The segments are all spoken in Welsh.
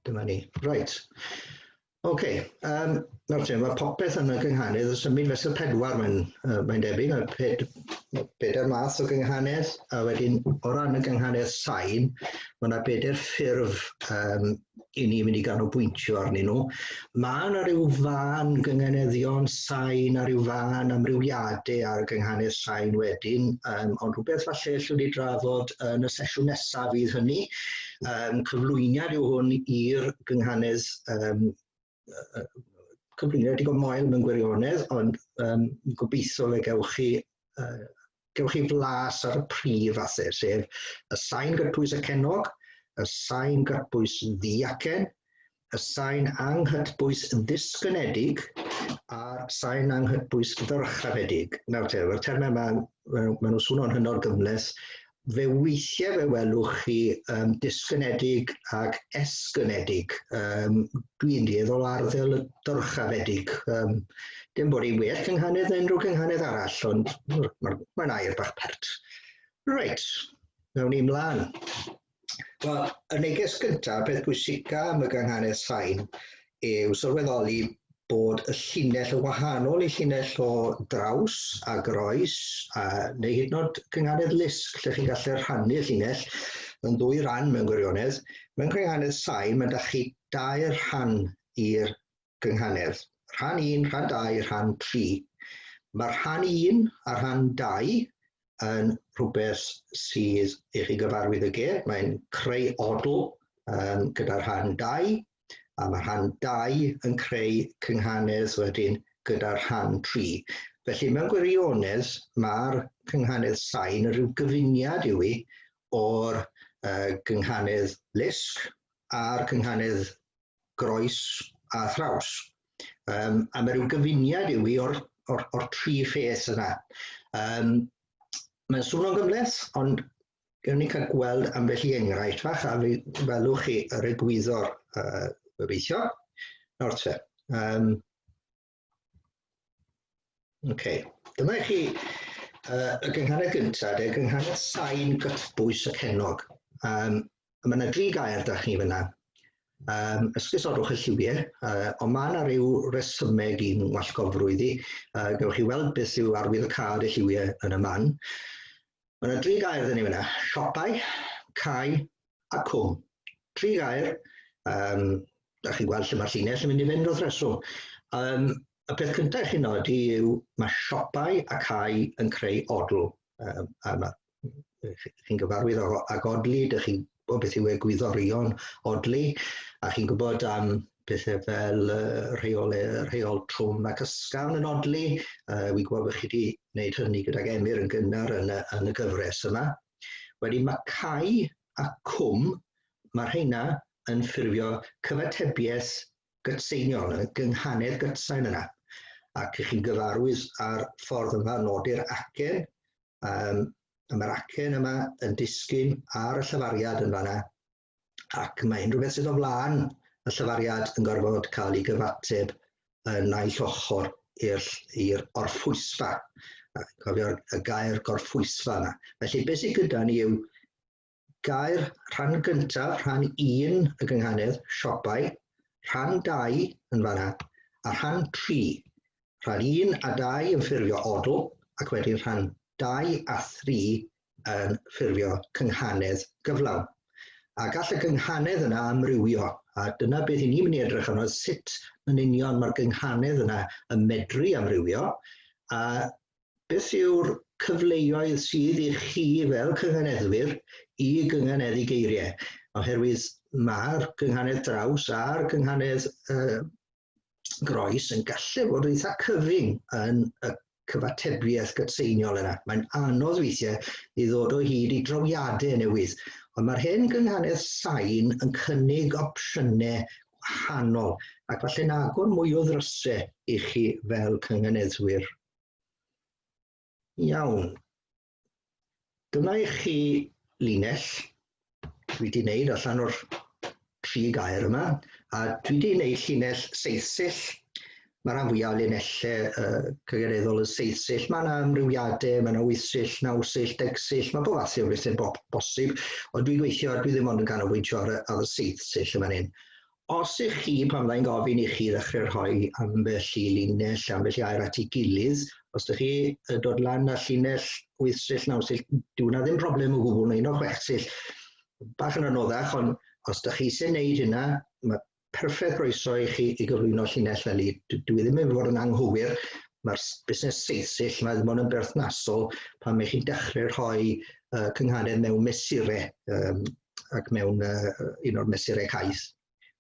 Dyma ni. Reit. Oce, nawr te, mae popeth yn y gynghanedd yn symud fesul 4, mae'n debyg, mae pedair math o gynghanedd, a wedyn o ran y gynghanedd sain, mae yna 4 ffurf i ni mynd i ganolbwyntio arnyn nhw. Mae yna rhyw fân gynganeddion sain a rhyw fân amrywiadau ar y gynghanedd sain wedyn, ond rhywbeth falle allwn ni drafod yn y sesiwn nesaf fydd hynny. Cyflwyniad yw hwn i'r gynghanedd, cyflwyniad digon moel mewn gwirionedd, ond gobeithio fe gewch chi flas ar y prif fathau, sef y sain gytbwys acennog, y sain gytbwys ddiacen, y sain anghytbwys ddisgynedig a'r sain anghytbwys ddyrchafedig. Nawr te, mae'r termau yma, maen nhw'n swnio'n hynod gymhleth. Fe weithiau fe welwch chi disgynedig ac esgynedig. Dwi'n dueddol arddel y dyrchafedig. Dim bod hi'n well cynghanedd na unrhyw cynghanedd arall, ond mae'n air bach pert. Reit, nawn ni ymlaen. Wel, y neges gyntaf, peth pwysica am y gynghanedd sain, yw sylweddoli bod y llinell yn wahanol i llinell o draws a groes, neu hyd yn oed cynghanedd lusg, lle chi'n gallu rhannu'r llinell yn ddwy ran mewn gwirionedd. Mewn cynghanedd sain, mae 'da chi dair rhan i'r gynghanedd. Rhan 1, rhan 2, rhan 3. Mae rhan 1 a rhan 2 yn rhywbeth sydd i chi gyfarwydd ag e. Mae'n creu odl gyda rhan 2, a mae rhan 2 yn creu cynghanedd wedyn gyda rhan 3. Felly mewn gwirionedd mae'r cynghanedd sain yn rhyw gyfuniad yw i o'r gynghanedd lusg a'r cynghanedd groes a thraws. A mae rhyw gyfuniad yw i o'r tri pheth yna. Mae'n swnio'n gymhleth, ond gewn ni cael gweld ambell i enghraifft fach, a fe welwch chi yr egwyddor gobeithio. Nawr te. Dyma i chi y gynghanedd gyntaf, y gynghanedd sain gytbwys acennog. A mae yna dri gair da chi fyna. Esgusodwch y lliwiau, ond mae yna ryw resymeg i'n wallgofrwydd i. Gewch chi weld beth yw arwyddocâd y lliwiau yn y man. Mae yna dri gair dyn ni fyna, siopau, cae a cwm. Tri gair, da chi'n gweld lle mae'r llinell yn mynd i fynd wrth reswm. Y peth cyntaf i chi nodi yw mae siopau a cae yn creu odl. A chi'n gyfarwydd ag odli, dych chi'n gwybod beth yw egwyddorion odli, a chi'n gwybod am pethau fel rheol trwm ac ysgafn yn odli. Wi'n gwybod bod chi wedi gwneud hynny gydag Emyr yn gynnar yn y gyfres yma. Wedyn mae cae a cwm, mae rheina yn ffurfio cyfatebiaeth gytseiniol, y gynghanedd gytsain yna. Ac chi'n gyfarwydd â'r ffordd yma nodi'r acen, a mae'r acen yma yn disgyn ar y llafariad yn fanna, ac mae unrhyw beth sydd o flaen y llafariad yn gorfod cael ei gyfateb yn naill ochr i'r orffwysfa. Cofio'r y gair gorffwysfa yna. Felly beth sydd gyda ni yw gair rhan gyntaf, rhan 1 y gynghanedd, siopau, rhan 2 yn fanna, a rhan 3. Rhan 1 a 2 yn ffurfio odl, ac wedyn rhan 2 a 3 yn ffurfio cynghanedd gyflawn. A gall y gynghanedd yna amrywio, a dyna beth i ni'n mynd i edrych arno, sut yn union mae'r gynghanedd yna yn medru amrywio, a beth yw'r cyfleoedd sydd i chi fel cynghaneddwyr i gynghaneddu geiriau, oherwydd mae'r gynghanedd draws a'r gynghanedd groes yn gallu bod eitha cyfyng yn y cyfatebiaeth gytseiniol yna. Mae'n anodd weithiau i ddod o hyd i drawiadau newydd, ond mae'r hen gynghanedd sain yn cynnig opsiynau gwahanol ac falle'n agor mwy o ddrysau i chi fel cynghaneddwyr. Iawn. Dyma i chi linell dwi wedi wneud allan o'r tri gair yma, a dwi wedi wneud llinell seithsill. Mae rhan fwyaf o linellau cynghaneddol yn seithsill. Mae yna amrywiadau, mae yna wythsill, nawsill, degsill, mae bob fath o bethau'n bosib, ond dwi'n gweithio, dwi ddim ond yn canolbwyntio ar y seithsill yma hyn. Os ych chi, pan fyddai'n gofyn i chi ddechrau rhoi ambell i linell, ambell i air at ei gilydd, os ydych chi yn dod lan â llinell 8 sill, 9 sill, dyw hwnna ddim problem o gwbl, neu un o 6 sill, bach yn anoddach, ond os ydych chi eisiau gwneud hynna, mae perffaith groeso i chi i gyflwyno llinell fel i. Dwi ddim yn fod yn anghywir, mae'r busnes 7 sill, mae ddim ond yn berthnasol pan mae chi'n dechrau rhoi cynghanedd mewn mesurau ac mewn un o'r mesurau caeth.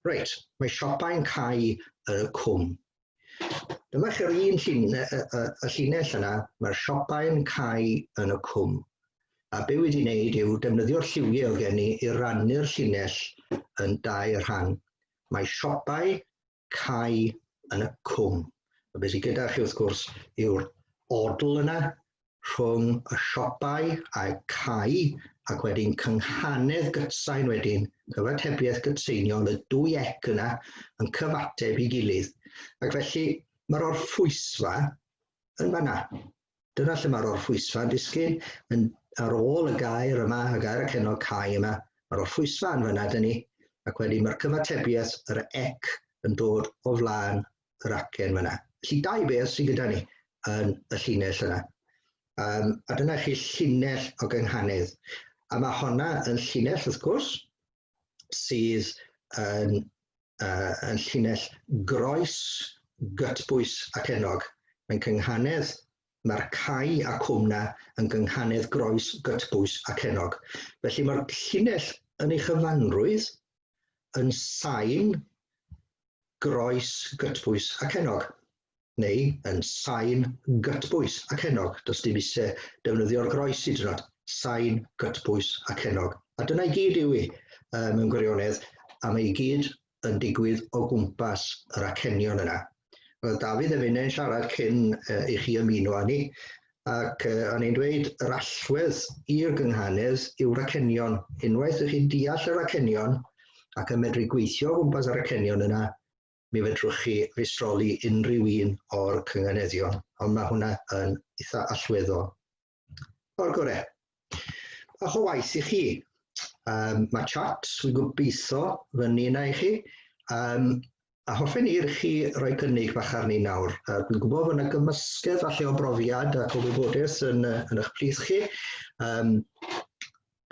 Reit, mae siopau'n cau y cwm. Dyma chi'r un y llinell yna, mae'r siopau'n cau yn y cwm. A be wedi wneud yw defnyddio'r lliwiau oedd gen i i rannu'r llinell yn dau rhan. Mae siopau cau yn y cwm. A beth sydd gyda chi wrth gwrs yw'r odl yna rhwng y siopau a'r cau, ac wedyn cynghanedd gytsain wedyn, cyfatebiaeth gytseiniol, y dwy ec yna yn cyfateb i gilydd. Ac felly mae'r orffwysfa yn fanna. Dyna lle mae'r orffwysfa yn disgyn, yn ar ôl y gair yma, y gair acennog cau yma, mae'r orffwysfa yn fanna dyn ni, ac wedyn mae'r cyfatebiaeth, yr ec, yn dod o flaen yr acen fanna. Felly dau beth sydd gyda ni yn y llinell yna. A dyna chi llinell o gynghanedd. A mae honna yn llinell, wrth gwrs, sydd yn llinell groes, gytbwys ac enog. Mae'n cynghanedd, mae'r cau a cwm na yn gynghanedd groes, gytbwys ac enog. Felly mae'r llinell yn ei chyfanrwydd yn sain groes, gytbwys ac enog, neu yn sain gytbwys ac enog. Does dim eisiau defnyddio'r groes i dynod, sain gytbwys ac enog. A dyna i gyd yw i mewn gwirionedd, a mae i gyd yn digwydd o gwmpas yr acenion yna. Roedd Dafydd a finnau'n siarad cyn i chi ymuno â ni, ac o'n i'n dweud yr allwedd i'r gynghanedd yw'r acenion. Unwaith ych chi'n deall yr acenion ac yn medru gweithio o gwmpas yr acenion yna, mi fedrwch chi feistroli unrhyw un o'r cynganeddion, ond mae hwnna yn eitha allweddol. O'r gore. Bach o waith i chi. Mae chat, dwi'n gobeithio, fyny yna i chi. A hoffen i chi roi cynnig bach arni nawr. Dwi'n gwybod fod yna gymysgedd falle o brofiad ac o wybodaeth yn eich plith chi.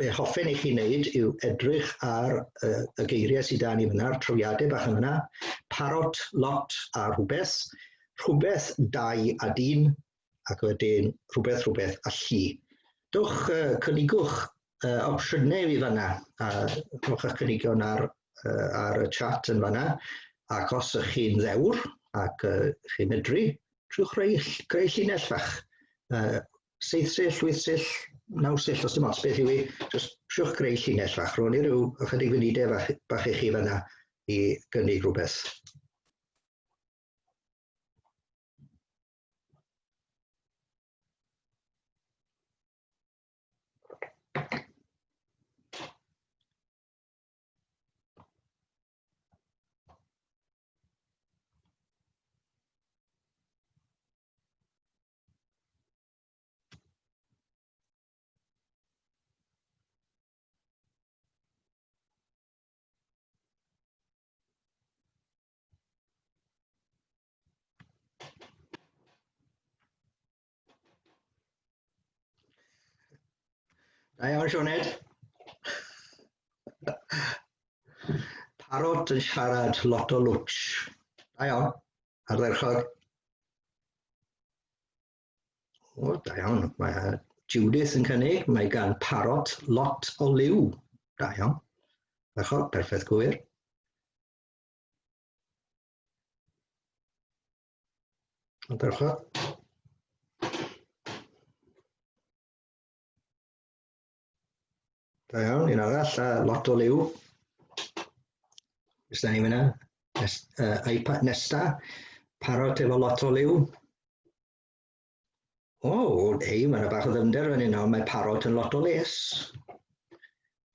Be hoffen i chi wneud yw edrych ar y geiriau sydd da ni fyna, trawiadau bach yn fyna, parot, lot a rhywbeth, rhywbeth, dau a dyn, ac wedyn rhywbeth, rhywbeth a llu. Dwch, cynigwch opsiynau i fi fanna, a rhowch eich cynigion ar y chat yn fanna, ac os ych chi'n ddewr ac chi'n medru, triwch greu llinell fach. 7 sill, 8 sill, 9 sill, os dim ots beth yw i, jyst triwch greu llinell fach. Rown i ryw ychydig funudau bach i chi fanna i gynnig rhywbeth. Da iawn, Sioned. Parot yn siarad lot o lwtsh. Da iawn, ardderchog. O, da iawn. Mae Judith yn cynnig, mae gan parot lot o liw. Da iawn. Ardderchog, perffaith gwir. Ardderchog. Da iawn, un arall, a lot o liw. Beth da ni fyna? iPad nesta, parot efo lot o liw. O, hei, mae yna bach o ddyfnder fan hyn, ond mae parot yn lot o les.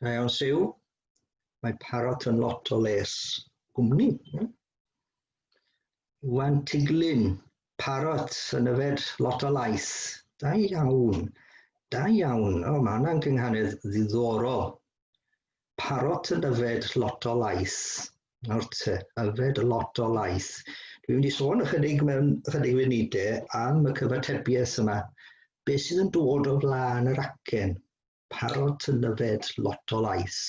Da iawn, Siw. Mae parot yn lot o les. Gwmni. Iwan Tiglin, parot yn yfed lot o laeth. Da iawn. Da iawn. O, mae hwnna'n gynghanedd ddiddorol. Parot yn yfed lot o laeth. Nawr te, yfed lot o laeth. Dwi'n mynd i sôn ychydig mewn ychydig funudau am y cyfatebiaeth yma. Be sydd yn dod o flaen yr acen? Parot yn yfed lot o laeth.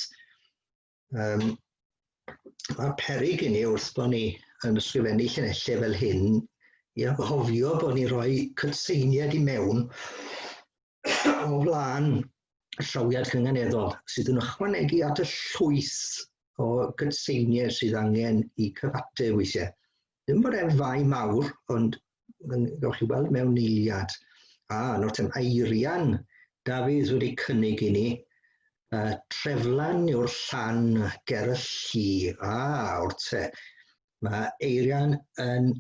Mae peryg i ni wrth bod ni yn ysgrifennu llinellau fel hyn i anghofio bod ni'n rhoi cytseiniad i mewn o flaen llawiad cynganeddol sydd yn ychwanegu at y llwyth o gytseiniau sydd angen i cyfateb weithiau. Ddim bod e'n fai mawr, ond gewch chi weld mewn eiliad. A, nawr te, Eirian Dafydd wedi cynnig i ni. Treflan yw'r llan ger y lli. A, o'r te. Mae Eirian yn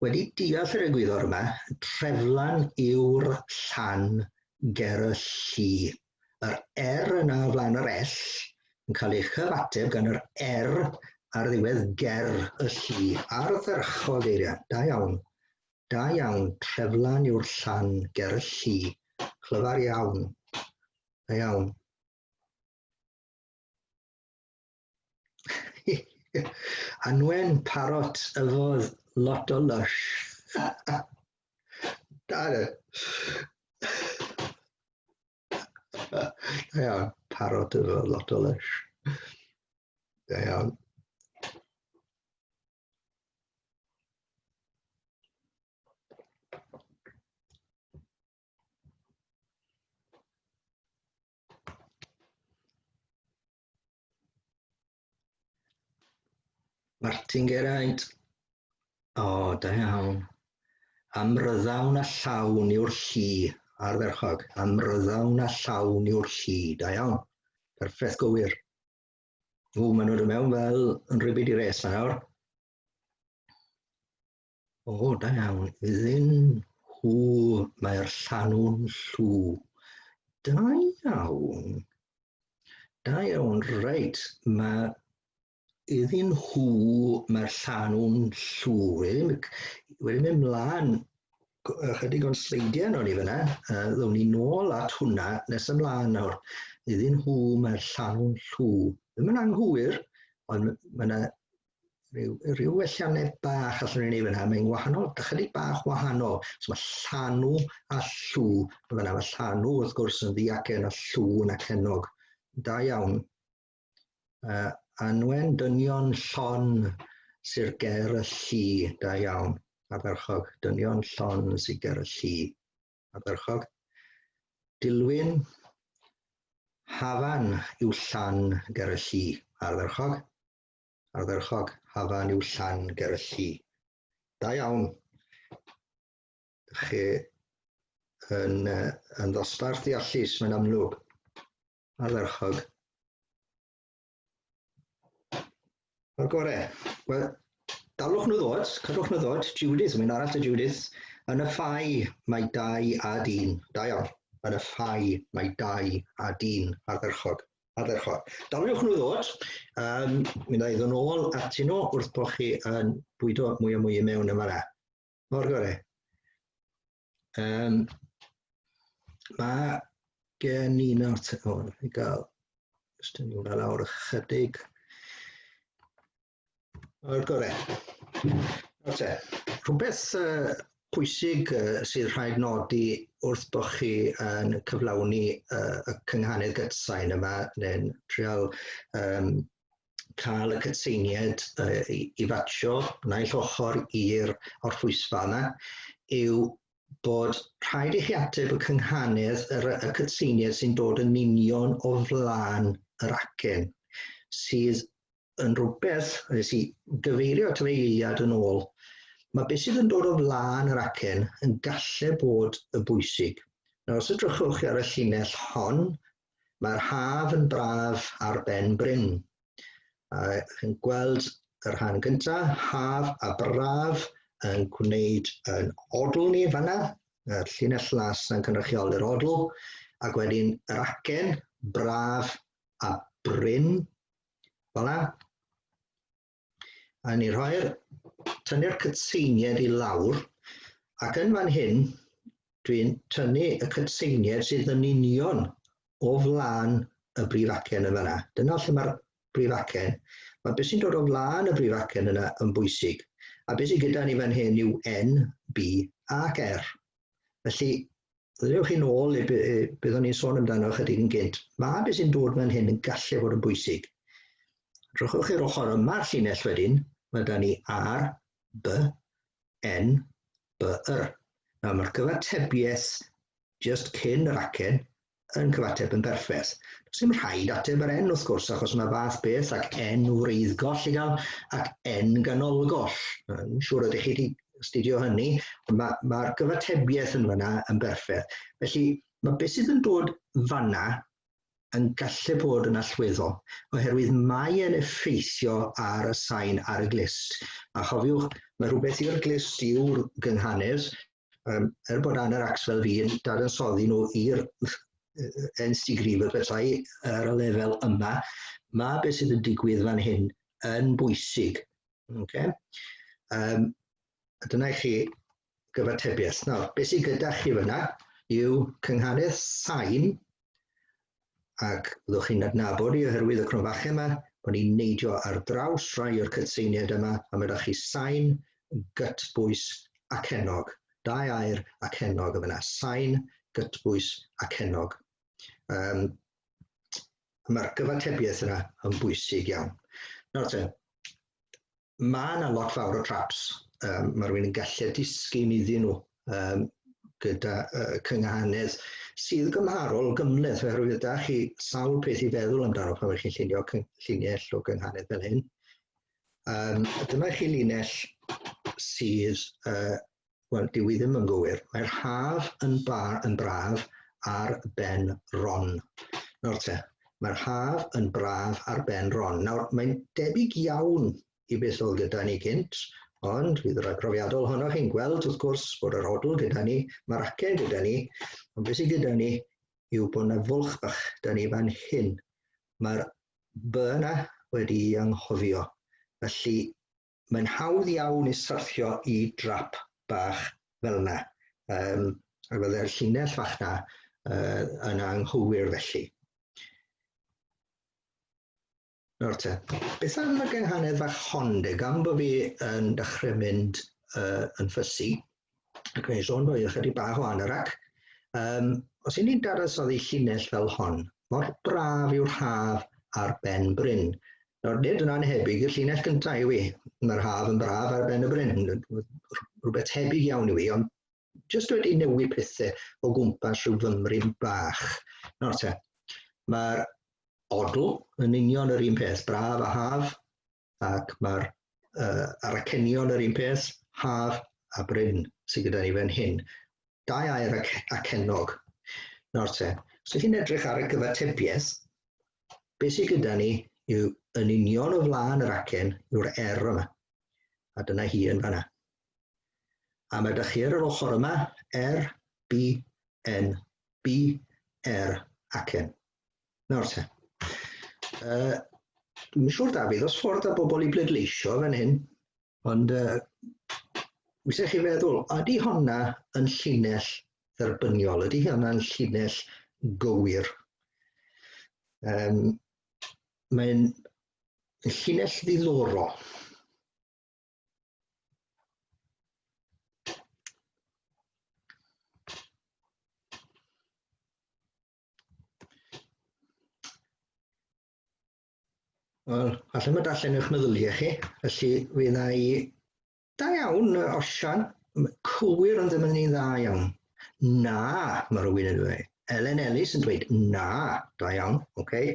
wedi deall yr egwyddor yma. Treflan yw'r llan ger y lli. Yr R yna o flaen yr L yn cael ei chyfateb gan yr R ar ddiwedd ger y lli. Ardderchog, Eirian. Da iawn. Da iawn. Treflan yw'r llan ger y lli. Clyfar iawn. Da iawn. Anwen Parot yfodd lot o lush. Da de. Da iawn. Parot yfodd lot o lush. Da iawn. Martin Geraint. O, da iawn. Amryddawn a llawn yw'r lli, ardderchog. Amryddawn a llawn yw'r lli, da iawn. Perffaith gywir. O, maen nhw'n dod mewn fel yn rhywbeth i res nawr. O, da iawn. Iddyn nhw, mae'r llanw'n llw. Da iawn. Da iawn, reit. Mae iddyn nhw, mae'r llanw'n llw. Wedi mynd mlaen ychydig o'n sleidiau nhw ni fyna. Ddown ni nôl at hwnna nes ymlaen nawr. Iddyn nhw, mae'r llanw'n llw. Ddim yn anghywir, ond mae yna rhyw welliannau bach allwn ni wneud fyna, mae'n wahanol, ychydig bach wahanol. So mae llanw a llw yn fyna. Mae llanw wrth gwrs yn ddiacen a llw yn acennog. Da iawn. Anwen dynion llon sy'r ger y lli. Da iawn. Ardderchog. Dynion llon sy'n ger y lli. Ardderchog. Dilwyn Hafan yw llan ger y lli. Ardderchog. Ardderchog, hafan yw llan ger y lli. Da iawn. Chi yn ddosbarth deallus, mae'n amlwg. Ardderchog. O'r gore. Wel, dalwch nhw ddod, cadwch nhw ddod. Judith, mae'n arall y Judith. Yn y ffai mae dau a dyn. Da iawn. Yn y ffai mae dau a dyn. Ardderchog. Ardderchog. Daliwch nhw ddod. Mi wna i ddod nôl atyn nhw wrth bod chi yn bwydo mwy a mwy i mewn yma. Mor gore. Mae gen i nawr... O, i gael... Jyst yn hwnna lawr ychydig. O'r gore. Nawr te, rhywbeth pwysig sydd rhaid nodi wrth bod chi yn cyflawni y cynghanedd gytsain yma, neu'n trial cael y cytseiniad i fatsio naill ochr i'r orffwysfa yma, yw bod rhaid i chi ateb y cynghanedd, y cytseiniad sy'n dod yn union o flaen yr acen, sydd yn rhywbeth, nes i gyfeirio at fe eiliad yn ôl, mae beth sydd yn dod o flaen yr acen yn gallu bod yn bwysig. Nawr, os edrychwch chi ar y llinell hon, mae'r haf yn braf ar ben bryn. A chi'n gweld y rhan gyntaf, haf a braf yn gwneud yn odl ni fanna, y llinell las yn cynrychioli'r odl, ac wedyn yr acen, braf a bryn, fel 'na. A ni rhoi'r, tynnu'r cytseiniad i lawr, ac yn fan hyn, dwi'n tynnu y cytseiniad sydd yn union o flaen y brif acen yn fan'na. Dyna lle mae'r brif acen. Mae beth sy'n dod o flaen y brif acen yna yn bwysig. A beth sydd gyda ni fan hyn yw N, B ac R. Felly, ddewch chi'n ôl i beth o'n i'n sôn amdano chydig yn gynt. Mae beth sy'n dod fan hyn yn gallu fod yn bwysig. Drychwch i'r ochr yma'r llinell wedyn, mae da ni R, B, N, B, R. Nawr mae'r cyfatebiaeth just cyn yr acen yn cyfateb yn berffaith. Does dim rhaid ateb yr N wrth gwrs, achos mae fath beth ac N wreiddgoll i gael ac N ganolgoll. Yn siŵr ydych chi wedi astudio hynny, ond mae'r ma gyfatebiaeth yn fanna yn berffaith. Felly mae beth sydd yn dod fanna yn gallu bod yn allweddol, oherwydd mae e'n effeithio ar y sain ar y glust. A chofiwch, mae rhywbeth i'r glust yw'r gynghanedd, bod anoracs fel fi yn dadansoddi nhw i'r nth degree fel petai ar y lefel yma, mae beth sydd yn digwydd fan hyn yn bwysig. Okay? A dyna i chi gyfatebiaeth. Nawr, beth sydd gyda chi fyna yw cynghanedd sain, ac byddwch chi'n adnabod i oherwydd y cromfachau yma, bod ni'n neidio ar draws rhai o'r cytseiniaid yma, a mae chi sain, gytbwys ac ennog. Dau air ac ennog yma. Sain, gytbwys ac ennog. Mae'r gyfatebiaeth yna yn bwysig iawn. Nawr te, mae yna lot fawr o traps. Mae rhywun yn gallu disgyn iddyn nhw gyda cynghanedd sydd gymharol gymhleth, oherwydd da chi sawl peth i feddwl amdano pan ydych chi'n llunio llinell o gynghanedd fel hyn. Dyma chi linell sydd, wel, dyw i ddim yn gywir. Mae'r haf yn, yn braf ar ben ron. Nawr te, mae'r haf yn braf ar ben ron. Nawr, mae'n debyg iawn i beth oedd gyda ni gynt, ond fydd y rhai profiadol ohonoch chi'n gweld, wrth gwrs, bod yr odl gyda ni, mae'r acen gyda ni, ond beth sydd gyda ni yw bod yna fwlch bach da ni fan hyn. Mae'r B yna wedi anghofio. Felly, mae'n hawdd iawn i syrthio i drap bach fel yna. A fydde'r llinell fach na yn anghywir felly. Nawr te, beth am y gynghanedd fach hon de, gan bod fi yn dechrau mynd yn ffysi, ac fe'n sôn bod fi ychydig bach o anorac, os y'n ni'n dadansoddi llinell fel hon, mor braf yw'r haf ar ben bryn. Nawr, nid yn anhebyg i'r llinell gyntaf yw i. Mae'r haf yn braf ar ben y bryn. Rhywbeth tebyg iawn yw i, ond jyst wedi newid pethau o gwmpas rhyw fymryn bach. Nawr te, mae'r odl yn union yr un peth, braf a haf, ac mae'r aracenion yr un peth, haf a bryn sydd gyda ni fan hyn. Dau air acennog. Nawr te, os ydych chi'n edrych ar y gyfatebiaeth, beth sydd gyda ni yw yn union o flaen yr acen yw'r R yma. A dyna hi yn fanna. A mae ydych chi ar yr ochr yma, R, B, N, B, R, acen. Nawr te. Dwi'n siŵr, Dafydd, os ffordd â bobl i bleidleisio fan hyn, ond wysech chi feddwl, ydy honna yn llinell dderbyniol? Ydy hwnna'n llinell gywir? Mae'n llinell ddiddorol. Wel, falle mae darllen eich meddyliau chi, felly fe wna i... Da iawn, Osian, cywir ond ddim yn un dda iawn. Na, mae rhywun yn dweud. Ellen Ellis yn dweud na, da iawn, oce. Okay.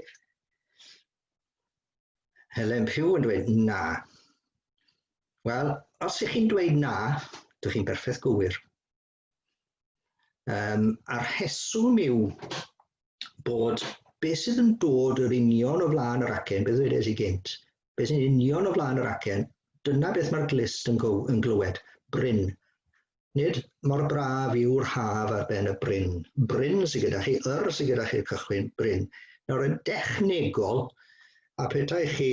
Helen Pugh yn dweud na. Wel, os ych chi'n dweud na, dych chi'n berffaith gywir. A'r rheswm yw bod beth sydd yn dod yr union o flaen yr acen, beth ddwedes i gynt, beth sy'n union o flaen yr acen, dyna beth mae'r glust yn glywed, bryn. Nid mor braf yw'r haf ar ben y bryn. Bryn sydd gyda chi, yr sydd gyda chi'r cychwyn, bryn. Nawr yn dechnegol, a petai chi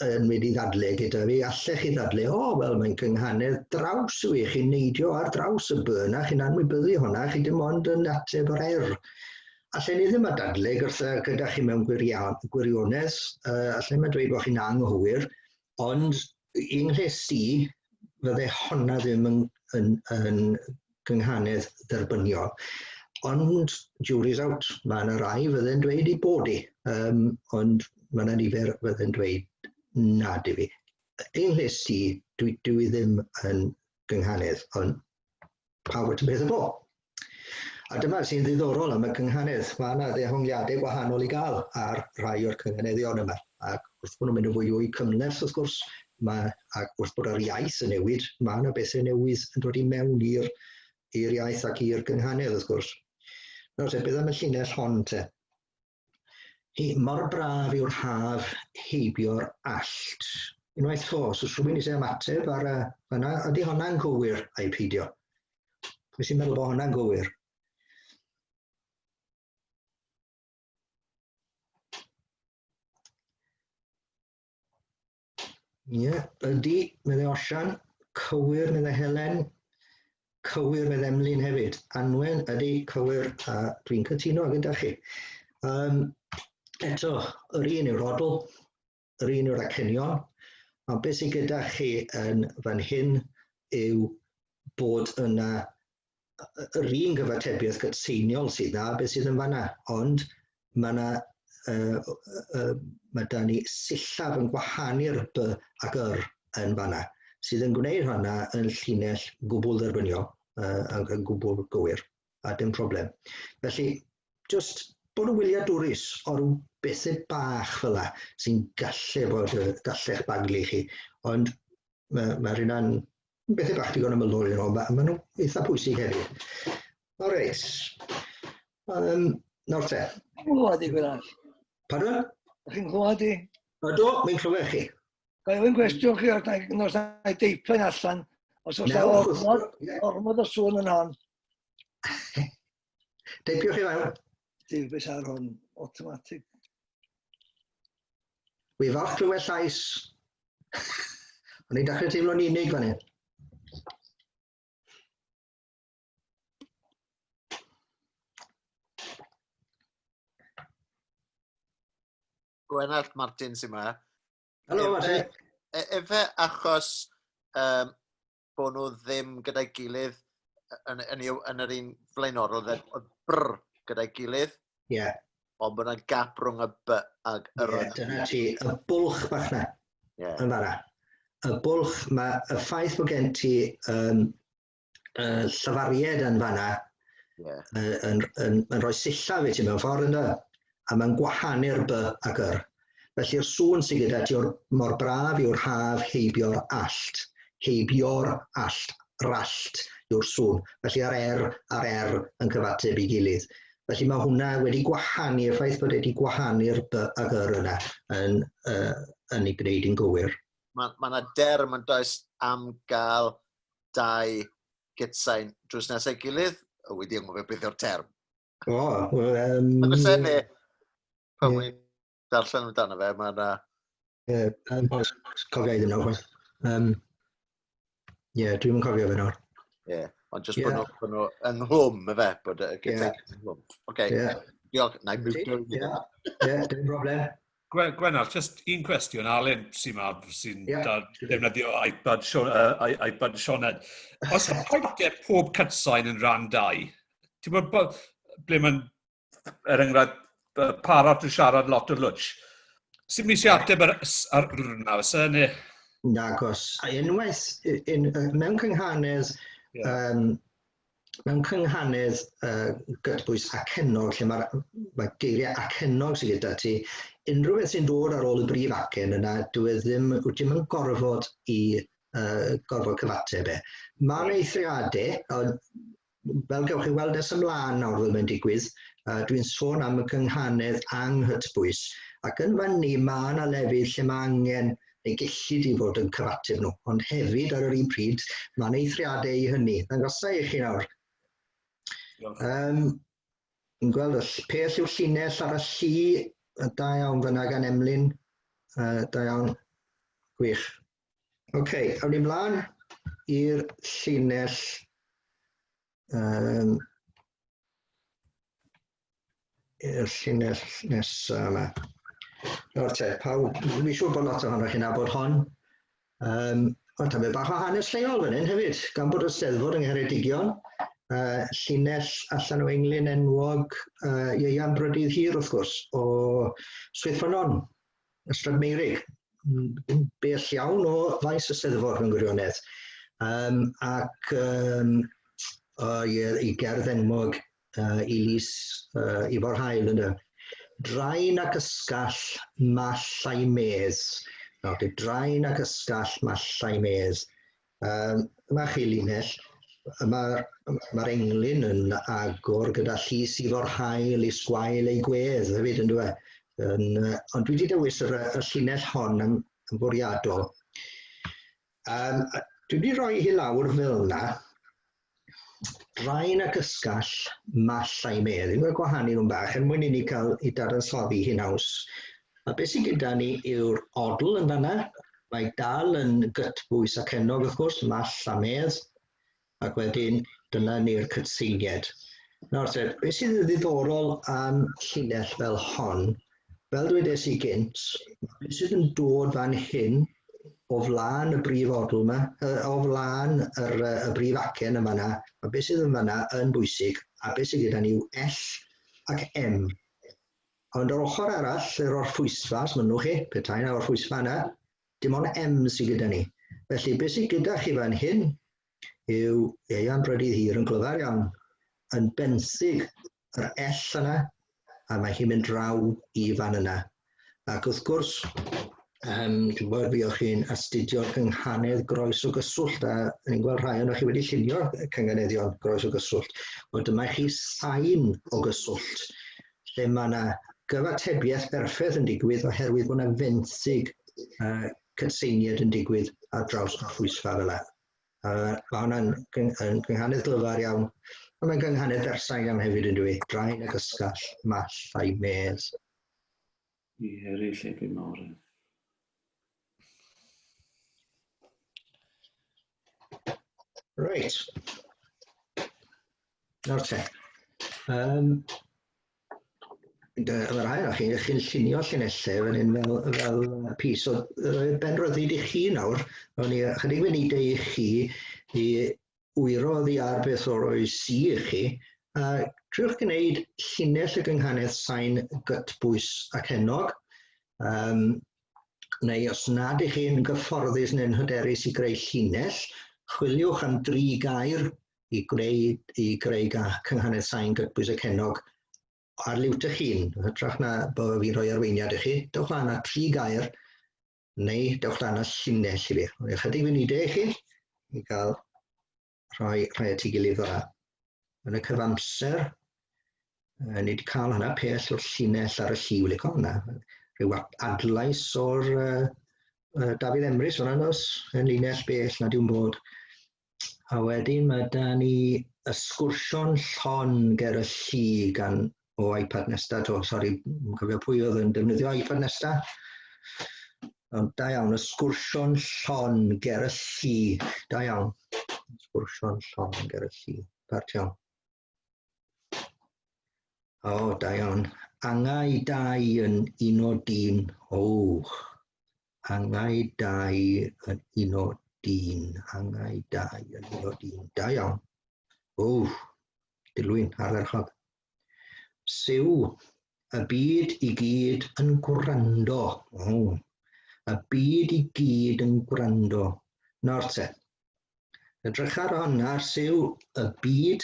yn mynd i ddadle gyda fi, allech chi ddadle, o, wel, mae'n cynghanedd draws yw i, chi'n neidio ar draws y B yna, chi'n anwybyddu hwnna, chi dim ond yn ateb yr R. Allen ni ddim a dadle gyda chi mewn gwirionedd, allen mae'n dweud bod chi'n anghywir. Ond yng nghles i, fydde honna ddim yn, yn, yn gynghanedd dderbyniol. Ond jury's out, mae yna rai fydde'n dweud i bod i, ond mae yna nifer fydde'n dweud nad i fi. Yng nghles i, dwi, dwi ddim yn gynghanedd, ond pawb at y beth y bo. A dyma sy'n ddiddorol am y cynghanedd. Mae yna ddehongliadau gwahanol i gael ar rhai o'r cynghaneddion yma. Ac wrth bod nhw'n mynd yn fwy fwy cymhleth, wrth gwrs, mae, ac wrth bod yr iaith yn newid, mae yna bethau newydd yn dod i mewn i'r i'r iaith ac i'r gynghanedd, wrth gwrs. Nawr te, beth am y llinell hon te? Hi, mor braf yw'r haf heibio'r allt. Unwaith fo, os oes rhywun eisiau ymateb ar y fanna, ydy honna'n gywir a'i peidio? Pwy sy'n meddwl bod honna'n gywir? Ie, yeah, ydy, meddai Osian. Cywir, meddai Helen. Cywir, meddai Emlyn hefyd. Anwen, ydy, cywir, a dwi'n cytuno gyda chi. Um, eto, yr un yw'r odl, yr un yw'r acenion, ond beth sydd gyda chi yn fan hyn yw bod yna yr un gyfatebiaeth gytseiniol sydd na, beth sydd yn fanna, ond mae yna uh, uh, mae da ni sillaf yn gwahanu'r b ac yr yn fanna, sydd yn gwneud hwnna yn llinell gwbl dderbyniol uh, yn gwbl gywir, a dim problem. Felly, just bod yn wyliadwrus o ryw bethau bach fel la sy'n gallu bod, gallech baglu chi, ond mae, mae rhywun bethau bach digon ymylol i'n nhw, mae ma nhw eitha pwysig hefyd. O reit. Nawr te. Chi'n nghlywed i Gwynaf? Pardon? Chi'n nghlywed i? Ydw, mi'n clywed chi. Ga i ofyn gwestiwn chi os na i deipio'n allan, os oes ormod, ormod o sŵn yn hon. Teipiwch chi fewn. Duw, beth ar hwn, automatic. Wi falch clywed llais. O'n i'n dechrau teimlo'n unig fan hyn. Gwenallt Martin sy'n yma. Helo, Martin. Efe achos bod nhw ddim gyda'i gilydd yn, yn, yn, yn yr un flaenorol, oedd brr gyda'i gilydd. Ie. Yeah. Ond bod yna gap rhwng y b ag yr... Ie, yeah, dyna ti, y bwlch bach na. Yeah. Yn fanna. Y bwlch, mae y ffaith bod gen ti um, llyfaried yn fanna yeah. yn, yn, yn, rhoi sillaf i ti mewn ffordd ynddo, a mae'n gwahanu'r b ac yr. Felly'r sŵn sydd gyda ti o'r, mor braf yw'r haf heibio'r allt. Heibio'r allt, rallt yw'r sŵn. Felly ar R a'r R yn cyfateb i gilydd. Felly mae hwnna wedi gwahanu, y ffaith bod wedi gwahanu'r B ag yr yna yn, yn ei gwneud yn gywir. Mae ma yna derm yn does am gael dau gytsain drws nesau gilydd. O, wedi anghofio beth yw'r term. O, wel... Um, Mae'n ne, pan yeah. Darllen amdano fe, mae yna... Ie, yeah, cofio i ddim nawr. Ie, dwi'n cofio fe nawr. Ie, yeah, ond jyst yeah. bod nhw ynghlwm, efe, bod y yeah. ynghlwm. Oce, yeah. Diolch, na i miwtio. Ie, yeah, dim problem. Gwenallt, just un cwestiwn, Alun sy'n ma, sy'n yeah. defnyddio iPad, iPad Sioned. Os rhaid pob cytsain yn rhan 2, ti'n bod ble mae'n, er enghraifft, parot yn siarad lot o lwtsh. Sy'n mis i ateb ar, ar r na, fysa, neu? Nagos. A unwaith, in, mewn cynghanedd, yeah. mewn cynghanedd gytbwys acennog, lle mae, mae geiriau acennog sydd gyda ti, unrhyw beth sy'n dod ar ôl y brif acen yna, dwi e ddim, wyt ti'n yn gorfod i gorfod cyfateb e. Mae'n eithriadau, ond fel gewch chi weld nes ymlaen nawr fel mae'n digwydd, dwi'n sôn am y cynghanedd anghytbwys, ac yn fan ni mae yna lefydd lle mae angen neu gellid i fod yn cyfateb nhw, ond hefyd ar yr un pryd, mae'n eithriadau i hynny. Ddangosa i chi nawr. Yn gweld y peth yw'r llinell ar y lli, da iawn fyna gan Emlyn, da iawn, gwych. Oce, okay, awn ni mlaen i'r llinell i'r llinell nesaf yma. Nawr te, pawb, dwi'n siŵr bod lot ohonoch chi'n nabod hon. Um, o, tamed bach o hanes lleol fan hyn hefyd, gan bod y Steddfod yng Ngheredigion, llinell allan o englyn enwog Ieuan Brydydd Hir, wrth gwrs, o Swyddffynnon, Ystrad Meirig, yn bell iawn o faes y Steddfod mewn gwirionedd. Um, ac um, o, i, i gerdd enwog i Lys Ifor Hael ynde. Draen ac ysgall mall a'i medd. Nawr, te, draen ac ysgall mall a'i medd. Um, yma chi linell, mae'r ma englyn yn agor gyda llys Ifor Hael i sgwael ei gwedd hefyd yn dweud. Yn, ond dwi wedi dewis yr, y llinell hon yn, yn fwriadol. Um, dwi wedi rhoi hi lawr fel yna, Draen ac ysgall, mall a'i medd. Fi'n gweld gwahanu nhw'n bach er mwyn i ni cael i dadansoddi hi'n haws. A beth sydd gyda ni yw'r odl yn fanna. Mae dal yn gytbwys ac ennog wrth gwrs, mall a medd. Ac wedyn dyna ni'r cytseinied. Nawr te, beth sydd yn ddiddorol am llinell fel hon, fel dwedes i gynt, beth sydd yn dod fan hyn o flaen y brif odl yma, o flaen yr, y brif acen yma yna, a beth sydd yn fanna yn bwysig, a beth sydd gyda ni yw L ac M. Ond o'r ochr arall, yr orffwysfa, os mynnwch chi, petai yna orffwysfa yna, dim ond M sydd gyda ni. Felly, beth sydd gyda chi fan hyn yw Ieuan Brydydd Hir yn glyfar iawn, yn benthyg yr L yna, a mae hi'n mynd draw i fan yna. Ac wrth gwrs, um, dwi'n gwybod fi o'ch chi'n astudio'r cynghanedd groes o gyswllt, a ni'n gweld rhai o'n chi wedi llunio cynghaneddion groes o gyswllt. Wel, dyma chi sain o gyswllt, lle mae yna gyfatebiaeth berffaith yn digwydd oherwydd bod yna fenthyg uh, cytseiniad yn digwydd ar draws gorffwysfa fel yna. Mae hwnna'n yn gynghanedd glyfar iawn. Ond mae'n gynghanedd bersain iawn hefyd yn dwi. Draen ag ysgall, mall a'i medd. I heri lle bu mawr. Reit. Nawr te. Um, Mae rhai o'ch chi, chi'n llunio llinellau fan hyn fel, fel pys. So, ben ryddid i chi nawr, o'n i chydig funudau i chi i wyro oddi ar beth o'r oes si i chi, a triwch gwneud llinell y gynghanedd sain gytbwys ac ennog, um, neu os nad ych chi'n gyfforddus neu'n hyderus i greu llinell, chwiliwch am dri gair i gwneud, i greu cynghanedd sain gytbwys ac ennog ar liwt eich hun, yn hytrach na bod fi'n rhoi arweiniad i chi, dewch lan â tri gair, neu dewch lan â llinell i fi. Rhoi ychydig funudau i chi i gael rhoi rhai at ei gilydd fel Yn y cyfamser, ni wedi cael hwnna pell o'r llinell ar y lliw, lico hwnna. Rhyw adlais o'r uh, Dafydd Emrys hwnna nos, yn linell bell nad yw'n bod. A wedyn mae da ni y sgwrsio'n llon ger y llu gan o iPad Nesta to, sori, yn cofio pwy oedd yn defnyddio iPad Nesta. Ond da iawn, y sgwrsio'n llon ger y llu. Da iawn. Sgwrsio'n llon ger y llu. Part iawn. O, da iawn. Angau dau yn un o dyn. O, angau dau yn un o dyn. Angau dau yn un o dyn. Da iawn. O, dilwyn, ardderchog. Siw, y byd i gyd yn gwrando. O, y byd i gyd yn gwrando. Nawr te, Edrych ar honna, syw y byd,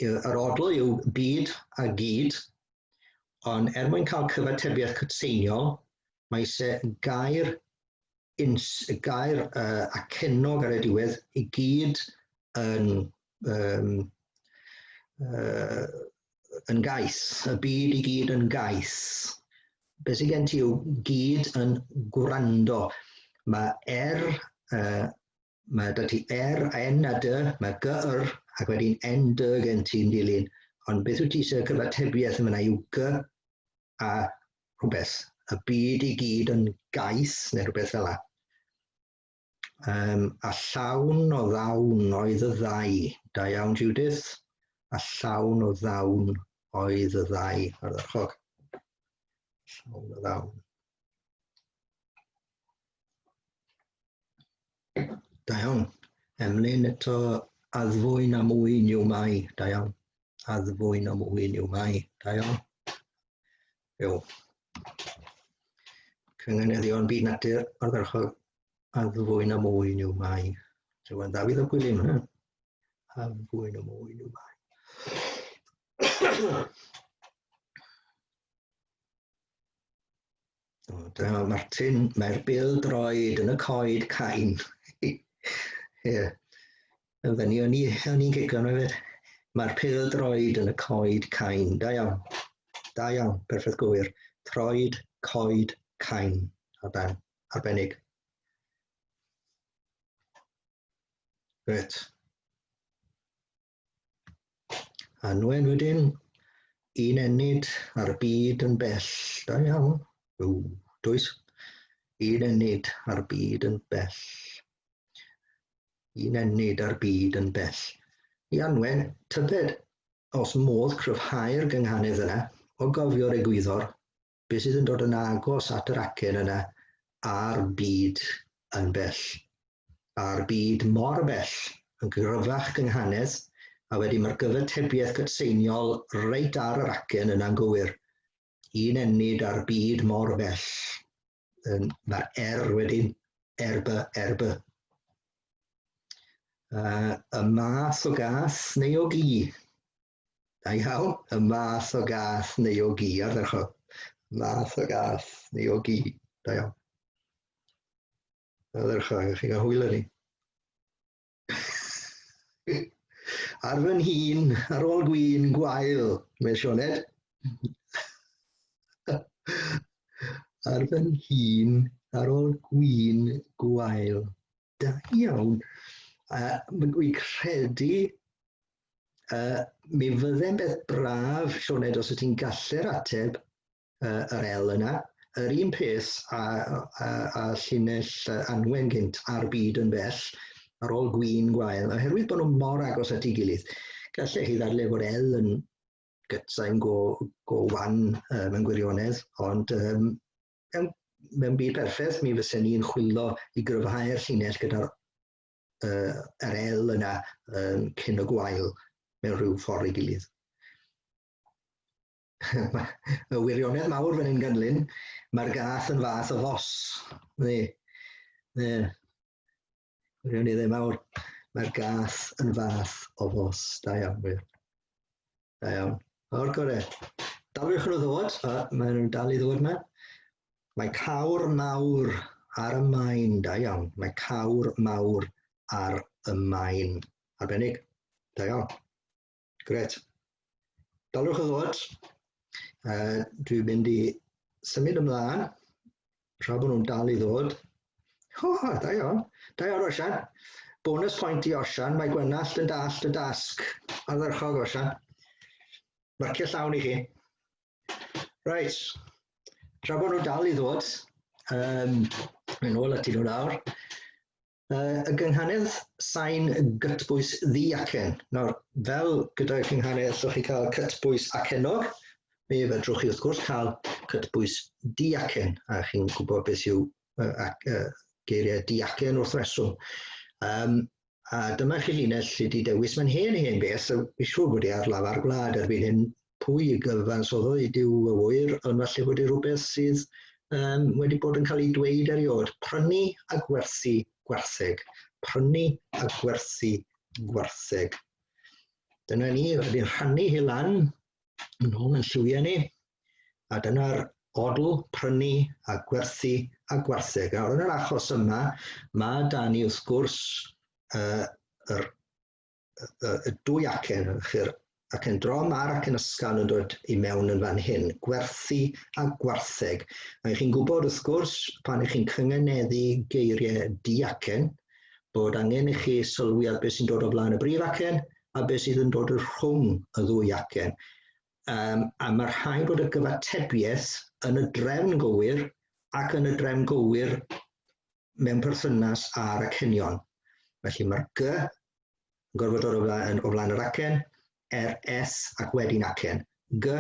yr odl yw byd a gyd, ond er mwyn cael cyfatebiaeth cytseiniol, mae eisiau gair, ins, gair uh, acennog ar y diwedd i gyd yn, um, uh, yn gais, y byd i gyd yn gais. Be sydd gen ti yw gyd yn gwrando. Mae er, uh, mae da ti R, N a D, mae G, R, ac wedyn N, D gen ti'n dilyn. Ond beth wyt ti eisiau cyfatebiaeth yma yw G a rhywbeth. Y byd i gyd yn gais neu rhywbeth fel la. Um, a llawn o ddawn oedd y ddau. Da iawn, Judith. A llawn o ddawn oedd y ddau. Ardderchog. Llawn o ddawn. Da iawn. Emlyn eto, addfwyn a mwyn yw mai. Da iawn. Addfwyn a mwyn yw mai. Da iawn. Yw. Cynganeddion byd natur ardderchog. Addfwyn a mwyn yw mai. Rwy'n Dafydd o Gwilym, hynna. Addfwyn a mwyn yw mai. O, dyna Martin, mae'r bil droed yn y coed cain. Ie. Yeah. Oedden ni, o'n i'n cicio nhw hefyd. Mae'r pil droed yn y coed cain. Da iawn. Da iawn, perffaith gywir. Troed, coed, cain. Arben, arbennig. Gret. Anwen wedyn, un ennyd a'r byd yn bell. Da iawn. Ww, dwys. Un ennyd a'r byd yn bell. Un ennyd a'r byd yn bell. I Anwen, tybed os modd cryfhau'r gynghanedd yna, o gofio'r egwyddor, beth sydd yn dod yn agos at yr acen yna a'r byd yn bell. A'r byd mor bell, yn gryfach gynghanedd, a wedyn mae'r gyfatebiaeth gytseiniol reit ar yr acen yna'n gywir. Un ennyd a'r byd mor bell. Mae'r R wedyn, R B, R B. Y math o gath neu o gi. Da iawn, y math o gath neu o gi, ardderchog. Math o gath neu o gi, da iawn. Ardderchog, chi'n cael hwyl ar ni. Ar fy nhîn, ar ôl gwin gwael, mae Sioned. Ar fy nhîn, ar ôl gwin gwael. Da iawn. Dwi'n credu mi fydde'n beth braf, Sioned, os wyt ti'n gallu'r ateb yr L yna. Yr un peth a llinell Anwen gynt, a'r byd yn bell, ar ôl gwin gwael, oherwydd bod nhw mor agos at ei gilydd. Gallech chi ddadle bod L yn gytsain go wan mewn gwirionedd, ond mewn byd perffaith, mi fysen ni'n chwilio i gryfhau'r llinell gyda'r yr L yna cyn y gwael mewn rhyw ffordd ei gilydd. Y wirionedd mawr fan hyn ganlyn, mae'r gath yn fath o fos. Ne, ne. Wirionedd mawr, mae'r gath yn fath o fos. Da iawn, wir. Da iawn. O'r gore. Daliwch nhw ddod, maen nhw'n dal i ddod yma. Mae cawr mawr ar y maen, da iawn. Mae cawr mawr ar y maen. Arbennig, da iawn. Gret. Daliwch y ddod. Dwi'n mynd i symud ymlaen, tra bod nhw'n dal i ddod. O, da iawn. Da iawn, Osian. Bonus point i Osian. Mae Gwenallt yn dallt y dasg. Ardderchog, Osian. Marciau llawn i chi. Reit. Tra bod nhw dal i ddod, yn ôl at nhw nawr. Y gynghanedd sain gytbwys ddiacen. Nawr, fel gyda cynghanedd allwch chi cael cytbwys acennog, mi fedrwch chi wrth gwrs cael cytbwys diacen, a chi'n gwybod beth yw geiriau diacen wrth reswm. A dyma chi linell sydd wedi dewis, mae'n hen beth, so fi'n siŵr bod i ar lafar gwlad erbyn hyn, pwy gyfansoddodd i Duw y ŵyr, ond falle bod i rhywbeth sydd wedi bod yn cael ei dweud erioed. Prynu a gwerthu gwartheg. Prynu a gwerthu gwartheg. Dyna ni, wedi rhannu hi lan, yn ôl yn lliwiau ni, a dyna'r odl, prynu a gwerthu a gwartheg. Nawr, yn yr achos yma, mae da ni wrth gwrs y dwy acen, chi'r acen drom a'r acen ysgafn yn dod i mewn yn fan hyn, gwerthu a gwartheg. A chi'n gwybod wrth gwrs, pan ych chi'n cyngeneddu geiriau diacen, bod angen i chi sylwi ar beth sy'n dod o flaen y brif acen a beth sydd yn dod rhwng y ddwy acen. A mae rhaid bod y gyfatebiaeth yn y drefn gywir ac yn y drefn gywir mewn perthynas â'r acenion. Felly mae'r G yn gorfod dod o flaen yr acen, R, S ac wedyn acen. G,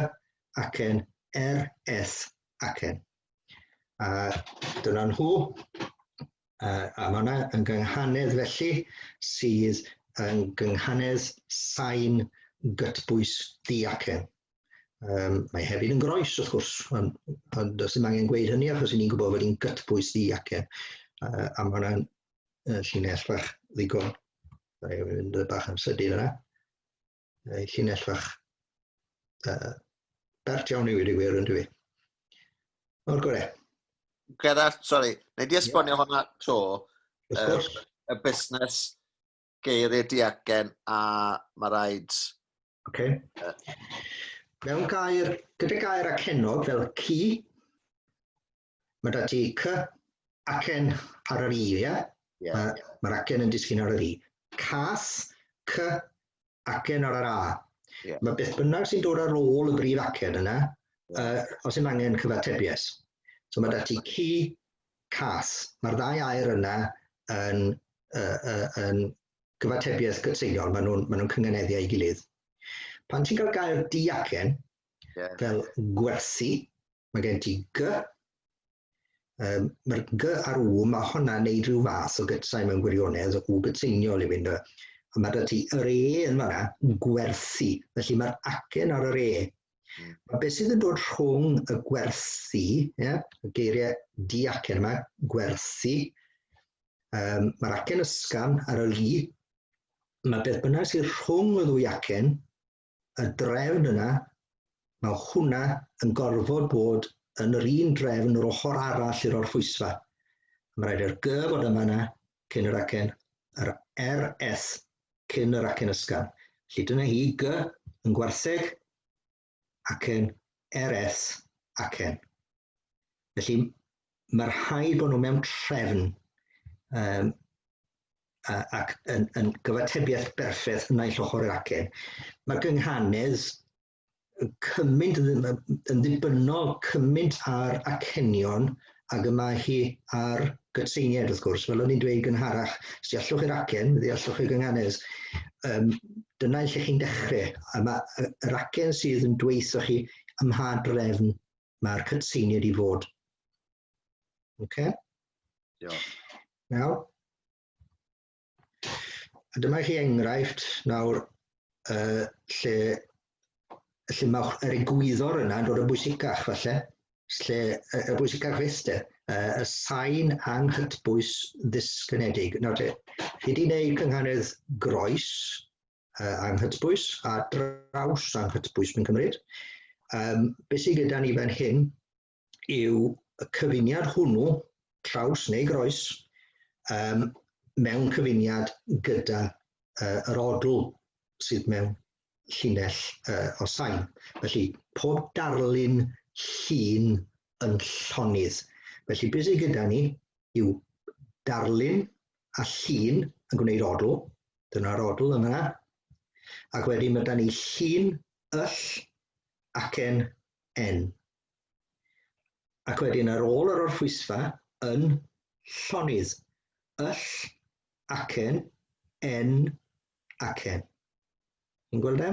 acen, R, S, acen. A dyna nhw. A mae hwnna yn gynghanedd felly sydd yn gynghanedd sain gytbwys ddiacen. Mae hefyd yn groes, wrth gwrs, ond does dim angen gweud hynny achos ni'n gwybod fod hi'n gytbwys ddiacen. A mae hwnna'n llinell fach ddigon. Mae'n mynd bach yn sydyn yna. Llinell fach bert iawn i wedi gwir yn dwi. O'r gore. Gerallt, sori, neu di esbonio hwnna to. Wrth gwrs. Y busnes geiriau diacen a mae rhaid... Okay. Mewn gair, gyda gair acennog fel ci, mae da ti c acen ar yr i, ie? Yeah. Mae'r acen yn disgyn ar yr i. Cath, c acen ar yr a. Yeah. Mae beth bynnag sy'n dod ar ôl y brif acen yna, os yw'n angen cyfatebiaeth. So mae da ti ci, cath. Mae'r ddau air yna yn gyfatebiaeth gytseiniol, maen nhw'n cynganeddu â'i gilydd. Pan ti'n cael gair diacen, fel gwerthu, mae gen ti g, mae'r g a'r w, mae hwnna'n neud rhyw fath o gytsain mewn gwirionedd, w gytseiniol i fynd. A mae da ti yr e yn fan'na, gwerthu, felly mae'r acen ar yr e. Mae beth sydd yn dod rhwng y gwerthu, ie, y geiriau diacen yma, gwerthu, mae'r acen ysgafn ar y li, mae beth bynnag sydd rhwng y ddwy acen, y drefn yna, mae hwnna yn gorfod bod yn yr un drefn yr ochr arall i'r orffwysfa. Mae rhaid i'r G fod yma yna cyn yr acen, yr RS cyn yr acen ysgafn. Felly dyna hi, G yn gwartheg, acen RS acen. Felly mae rhaid bod nhw mewn trefn ac yn gyfatebiaeth berffaith naill ochr i'r acen. Mae'r gynghanedd cymaint yn ddibynnol cymaint ar acenion ag y mae hi ar gytseiniad, wrth gwrs. Fel o'n i'n dweud gynharach, os deallwch chi'r acen, ddeallwch chi'r gynghanedd. Dyna lle chi'n dechrau. A mae yr acen sydd yn dweutho chi ym mha drefn mae'r cytseiniad i fod. Ocê? Diolch. Nawr, a dyma chi enghraifft nawr lle mae yr egwyddor yna yn dod yn bwysicach falle, lle y bwysicach fyth de, y sain anghytbwys ddisgynedig. Nawr te, chi wedi gwneud cynghanedd groes anghytbwys a draws anghytbwys mae'n cymryd. Beth sydd gyda ni fan hyn yw y cyfuniad hwnnw, traws neu groes, mewn cyfuniad gyda yr odl sydd mewn llinell o sain. Felly, pob darlun llun yn llonydd. Felly, beth sydd gyda ni yw darlun a llun yn gwneud odl. Dyna'r odl yma. Ac wedyn mae da ni llun, yll, acen, n. Ac wedyn ar ôl yr orffwysfa yn llonydd. Yll, acen, n, acen. Chi'n gweld e?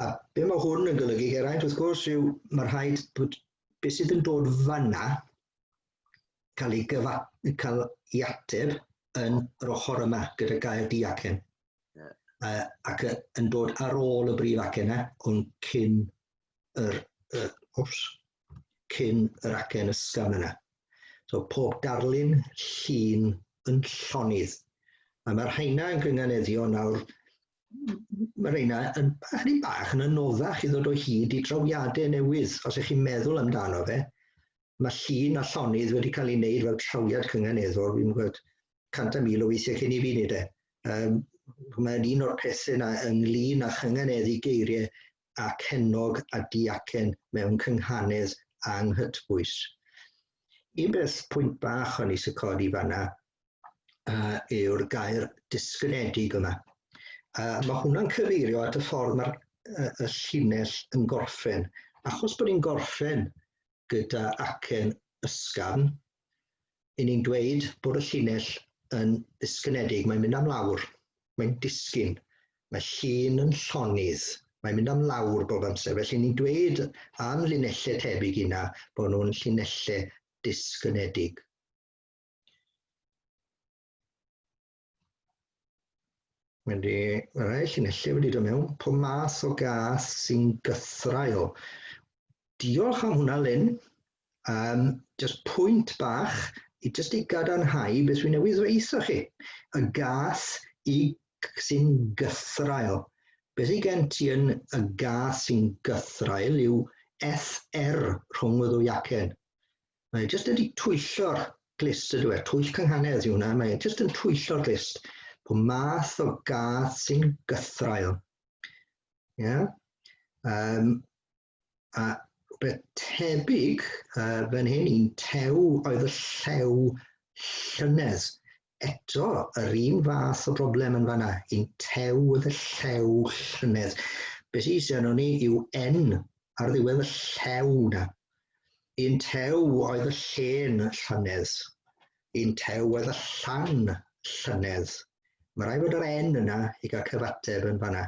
A be mae hwn yn golygu, Geraint, wrth gwrs, yw mae rhaid bod beth sydd yn dod fanna cael ei, cael ei ateb yn yr ochr yma gyda gair diacen. Ac yn dod ar ôl y brif acen yna, ond cyn yr, oops, cyn yr acen ysgafn yna. So pob darlun llun yn llonydd. A mae'r rheina yn gynganeddio nawr, mae'r rheina yn chydig bach yn anoddach i ddod o hyd i drawiadau newydd. Os ych chi'n meddwl amdano fe, mae llun a llonydd wedi cael ei wneud fel trawiad cynganeddol, fi'n gwybod 100,000 o weithiau cyn i fi wneud e. Mae'n un o'r pethau yna ynglyn â chynganeddu geiriau acennog a diacen mewn cynghanedd anghytbwys. Un beth pwynt bach o'n i eisiau codi fanna yw'r gair disgynedig yma. Mae hwnna'n cyfeirio at y ffordd mae'r y llinell yn gorffen. Achos bod ni'n gorffen gyda acen ysgafn, i ni'n dweud bod y llinell yn ddisgynedig, mae'n mynd am lawr, mae'n disgyn, mae llun yn llonydd, mae'n mynd am lawr bob amser. Felly ni'n dweud am linellau tebyg yna bod nhw'n llinellau disgynedig. Wedi, mae rhai llinellau wedi dod mewn. Pob math o gath sy'n gythraul. Diolch am hwnna, Lynn. Just pwynt bach i just i gadarnhau beth dwi'n newydd ddweud chi. Y gath i sy'n gythraul. Beth sydd gen ti yn y gath sy'n gythraul yw SR rhwng y ddwy acen. Mae e jyst wedi twyllo'r glist ydw e, twyll cynghanedd yw hwnna, mae e jyst yn twyllo'r glist. Pob math o gath sy'n gythraul. Yeah? A rhywbeth tebyg fan hyn, un tew oedd y llew llynedd. Eto, yr un fath o broblem yn fanna, un tew oedd y llew llynedd. Be sydd eisiau arnon ni yw N ar ddiwedd y llew na. Un tew oedd y llên llynedd. Un tew oedd y llan llynedd. Mae rhaid bod yr N yna i gael cyfateb yn fanna.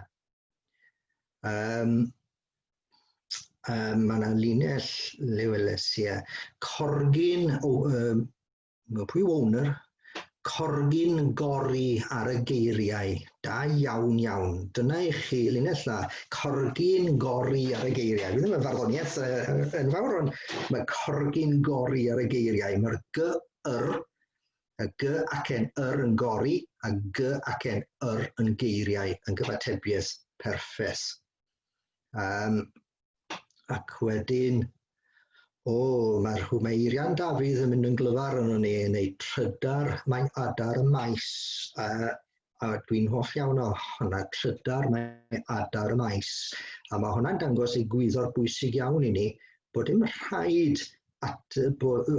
Mae yna linell le weles i e. Corgyn, o, pwy yw owner? Corgyn gori ar y geiriau. Da iawn, iawn. Dyna i chi linell dda. Corgyn gori ar y geiriau. Fi ddim yn farddoniaeth yn fawr, ond mae corgyn gori ar y geiriau. Mae'r G, R, y G ac N, R yn gori, a G ac N, R yn geiriau, yn gyfatebiaeth perffes. Ac wedyn, o, mae'r mae Eirian Dafydd yn mynd yn glyfar arno ni, neu trydar, mae adar y maes, a dwi'n hoff iawn o hwnna, trydar, mae adar y maes. A mae hwnna'n dangos ei gwyddor bwysig iawn i ni, bod dim rhaid ateb, bod,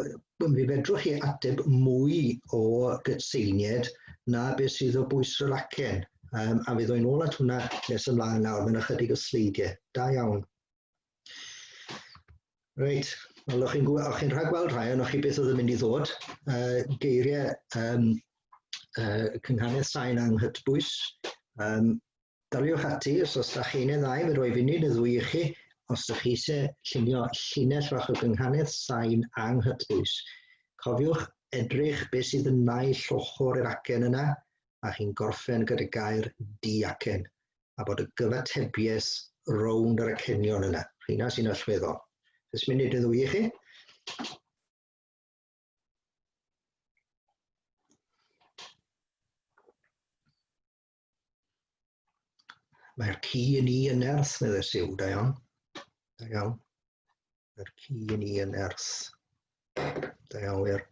mi fedrwch chi ateb mwy o gytseinied na beth sydd o bwys yr acen. A fydd o'n ôl at hwnna nes ymlaen nawr, mewn ychydig o sleidiau. Da iawn. Reit, wel, o'ch chi'n chi rhagweld rhai, ond o'ch chi beth oedd yn mynd i ddod. Geiriau cynghanedd sain anghytbwys. Daliwch ati, os oes da chi un neu ddau, fe roi funud neu ddwy i chi, os ydych chi eisiau llunio llinell fach o gynghanedd sain anghytbwys. Cofiwch edrych beth sydd yn naill ochr i'r acen yna, a chi'n gorffen gyda gair diacen, a bod y gyfatebiaeth rownd yr acenion yna. Rheina sy'n allweddol. Jyst munud neu ddwy i chi. Mae'r ci yn i yn nerth, meddai Siw, da iawn. Da iawn. Mae'r ci yn i yn nerth. Da iawn, wir.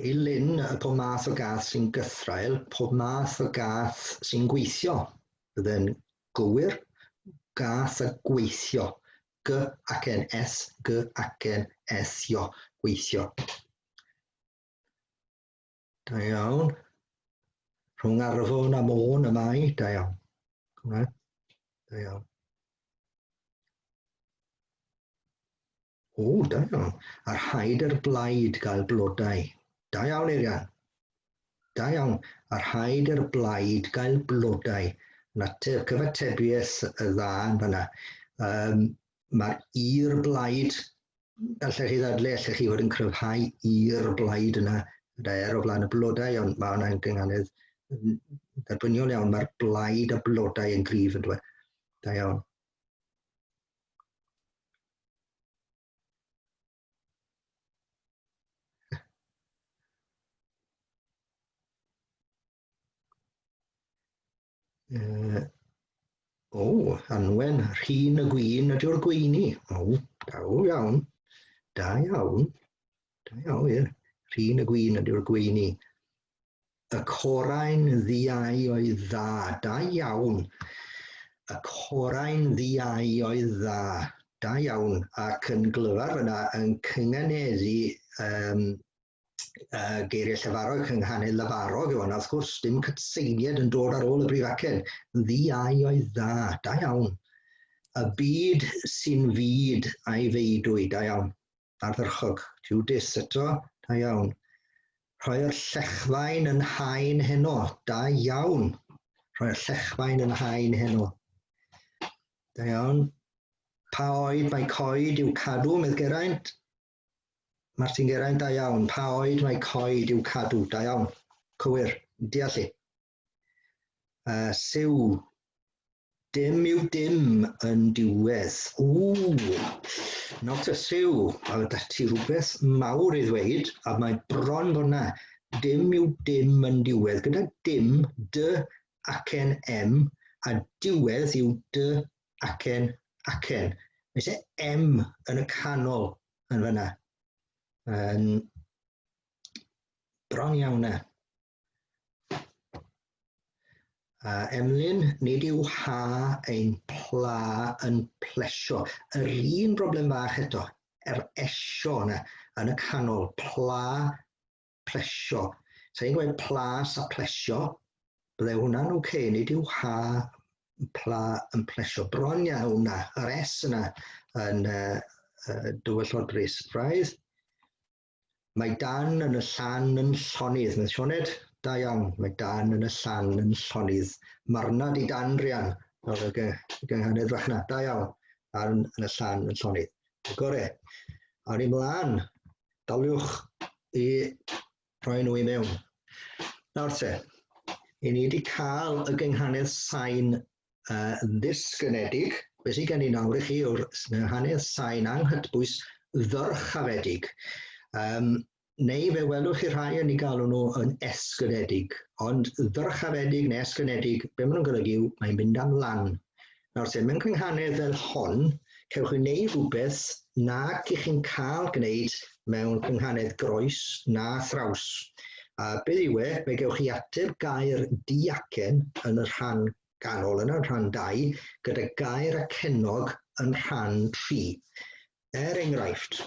I Lyn, pob math o gath sy'n gythraul, pob math o gath sy'n gweithio. Bydde'n gywir, gath a gweithio. G ac N S, G ac N S io, gweithio. Da iawn. Rhwng Arfon a Môn y mae, da iawn. Hwnna. Da iawn. O, da iawn. A rhaid i'r blaid gael blodau. Da iawn, Eirian. Da iawn. A rhaid i'r blaid gael blodau. Yn ateb cyfatebiaeth y dda yn fanna. Mae'r i'r blaid, allech chi ddadle, allech chi fod yn cryfhau i'r blaid yna, gyda er o flaen y blodau, ond mae hwnna'n gynghanedd dderbyniol iawn. Mae'r blaid a blodau yn gryf yn dweud. Da iawn. O, Anwen, Rhun y Gwyn ydyw'r gweini. O, da iawn. Da iawn. Da iawn, ie. Rhun y Gwyn ydyw'r gweini. Y corau'n ddiau oedd dda. Da iawn. Y corau'n ddiau oedd dda. Da iawn. Ac yn glyfar fyna yn cynganeddu geiriau llefarog, cynghanedd lefarog yw hwnna, wrth gwrs, dim cytseiniad yn dod ar ôl y brif acen. Ddiau oedd dda, da iawn. Y byd sy'n fyd a'i feidwy, da iawn. Ardderchog. Judith eto, da iawn. Rhoi'r llechfaen yn haen heno. Da iawn. Rhoi'r llechfaen yn haen heno. Da iawn. Pa oed mae coed i'w cadw, medd Geraint? Martin Geraint, da iawn. Pa oed mae coed i'w cadw? Da iawn. Cywir. Deall i. Siw. Dim yw dim yn diwedd. Ww! Not a siw. A da ti rhywbeth mawr i ddweud, a mae bron bod na. Dim yw dim yn diwedd. Gyda dim, d acen m, a diwedd yw d acen acen. Mae eisiau m yn y canol yn fyna. Yn bron iawn na. A Emlyn, nid yw ha ein pla yn plesio. Yr un broblem fach eto, yr esio yna, yn y canol, pla, plesio. Sa i'n gweud plas a plesio, bydde hwnna'n oce, okay. Nid yw ha pla yn plesio. Bron iawn na, yr S yna yn dywyllodrus braidd. Mae Dan yn y llan yn llonydd. Mae Sioned, da iawn. Mae Dan yn y llan yn llonydd. Marnad i Dan, Rian. Oedd y gynghanedd fach na. Da iawn. Dan yn y llan yn llonydd. Gore. Awn ni mlaen. Daliwch i rhoi nhw i mewn. Nawr te, i ni wedi cael y gynghanedd sain ddisgynedig. Be sydd gen i nawr i chi yw'r hanes sain anghytbwys ddyrchafedig. Neu fe welwch chi rhai yn ei galw nhw yn esgynedig, ond ddyrchafedig neu esgynedig, be maen nhw'n golygu yw mae'n mynd am lan. Nawr te, mewn cynghanedd fel hon, cewch chi wneud rhywbeth nag ych chi'n cael gwneud mewn cynghanedd groes na thraws. A beth yw e, fe gewch chi ateb gair diacen yn y rhan ganol yna, yn rhan 2, gyda gair acennog yn rhan 3. Er enghraifft,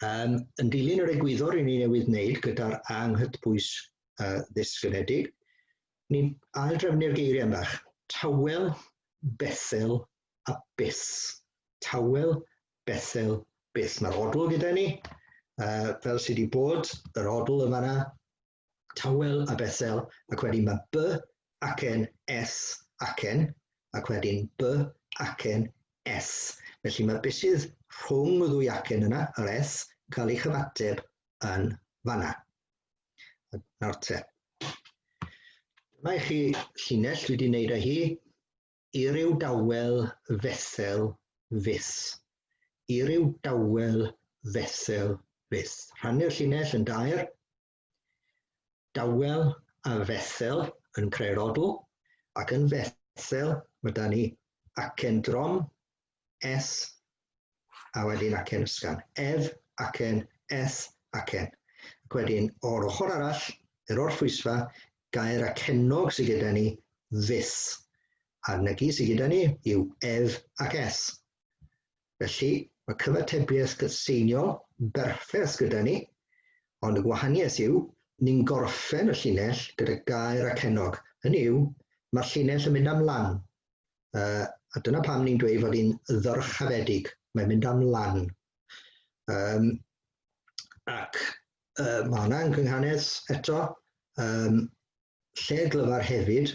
yn dilyn yr egwyddor i ni newydd wneud gyda'r anghytbwys ddisgynedig, ni'n aildrefnu'r geiriau bach. Tawel, Bethel a byth. Tawel, Bethel, byth. Mae'r odl gyda ni, fel sydd wedi bod, yr odl yma yna, Tawel a Bethel, ac wedyn mae B acen S acen, ac wedyn B acen S. Felly mae beth sydd rhwng y ddwy acen yna, yr S, yn cael ei chyfateb yn fanna. Nawr te. Dyma i chi llinell dwi wedi wneud â hi. I ryw dawel Fethel fyth. I ryw dawel Fethel fyth. Rhannu'r llinell yn dair. Dawel a Fethel yn creu'r odl, ac yn Fethel mae da ni acen drom, S, a wedyn acen ysgafn. Ef, acen, S, acen. Ac wedyn o'r ochr arall, yr orffwysfa, gair acennog sydd gyda ni, fyth. A'r negi sydd gyda ni yw ef ac S. Felly, mae cyfatebiaeth gytseiniol berffaith gyda ni, ond y gwahaniaeth yw, ni'n gorffen y llinell gyda gair acennog. Hynny yw, mae'r llinell yn mynd am lan. A dyna pam ni'n dweud fod hi'n ddyrchafedig. Mae'n mynd am lan. Ac mae hwnna'n gynghanedd eto. Lle glyfar hefyd,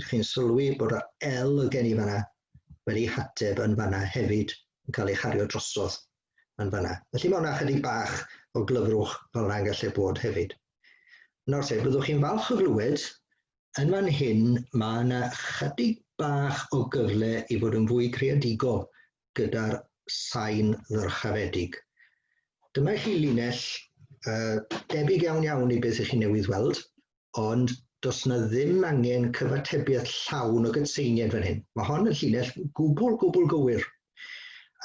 chi'n sylwi bod y L gen i fanna wedi hateb yn fanna hefyd, yn cael ei chario drosodd yn fanna. Felly mae hwnna chydig bach o glyfrwch fel yna'n gallu bod hefyd. Nawr te, byddwch chi'n falch o glywed, yn fan hyn mae yna chydig bach o gyfle i fod yn fwy creadigol gyda'r sain ddyrchafedig. Dyma i chi linell debyg iawn iawn i beth ych chi newydd weld, ond does na ddim angen cyfatebiaeth llawn o gytseiniad fan hyn. Mae hon yn llinell gwbl, gwbl gywir.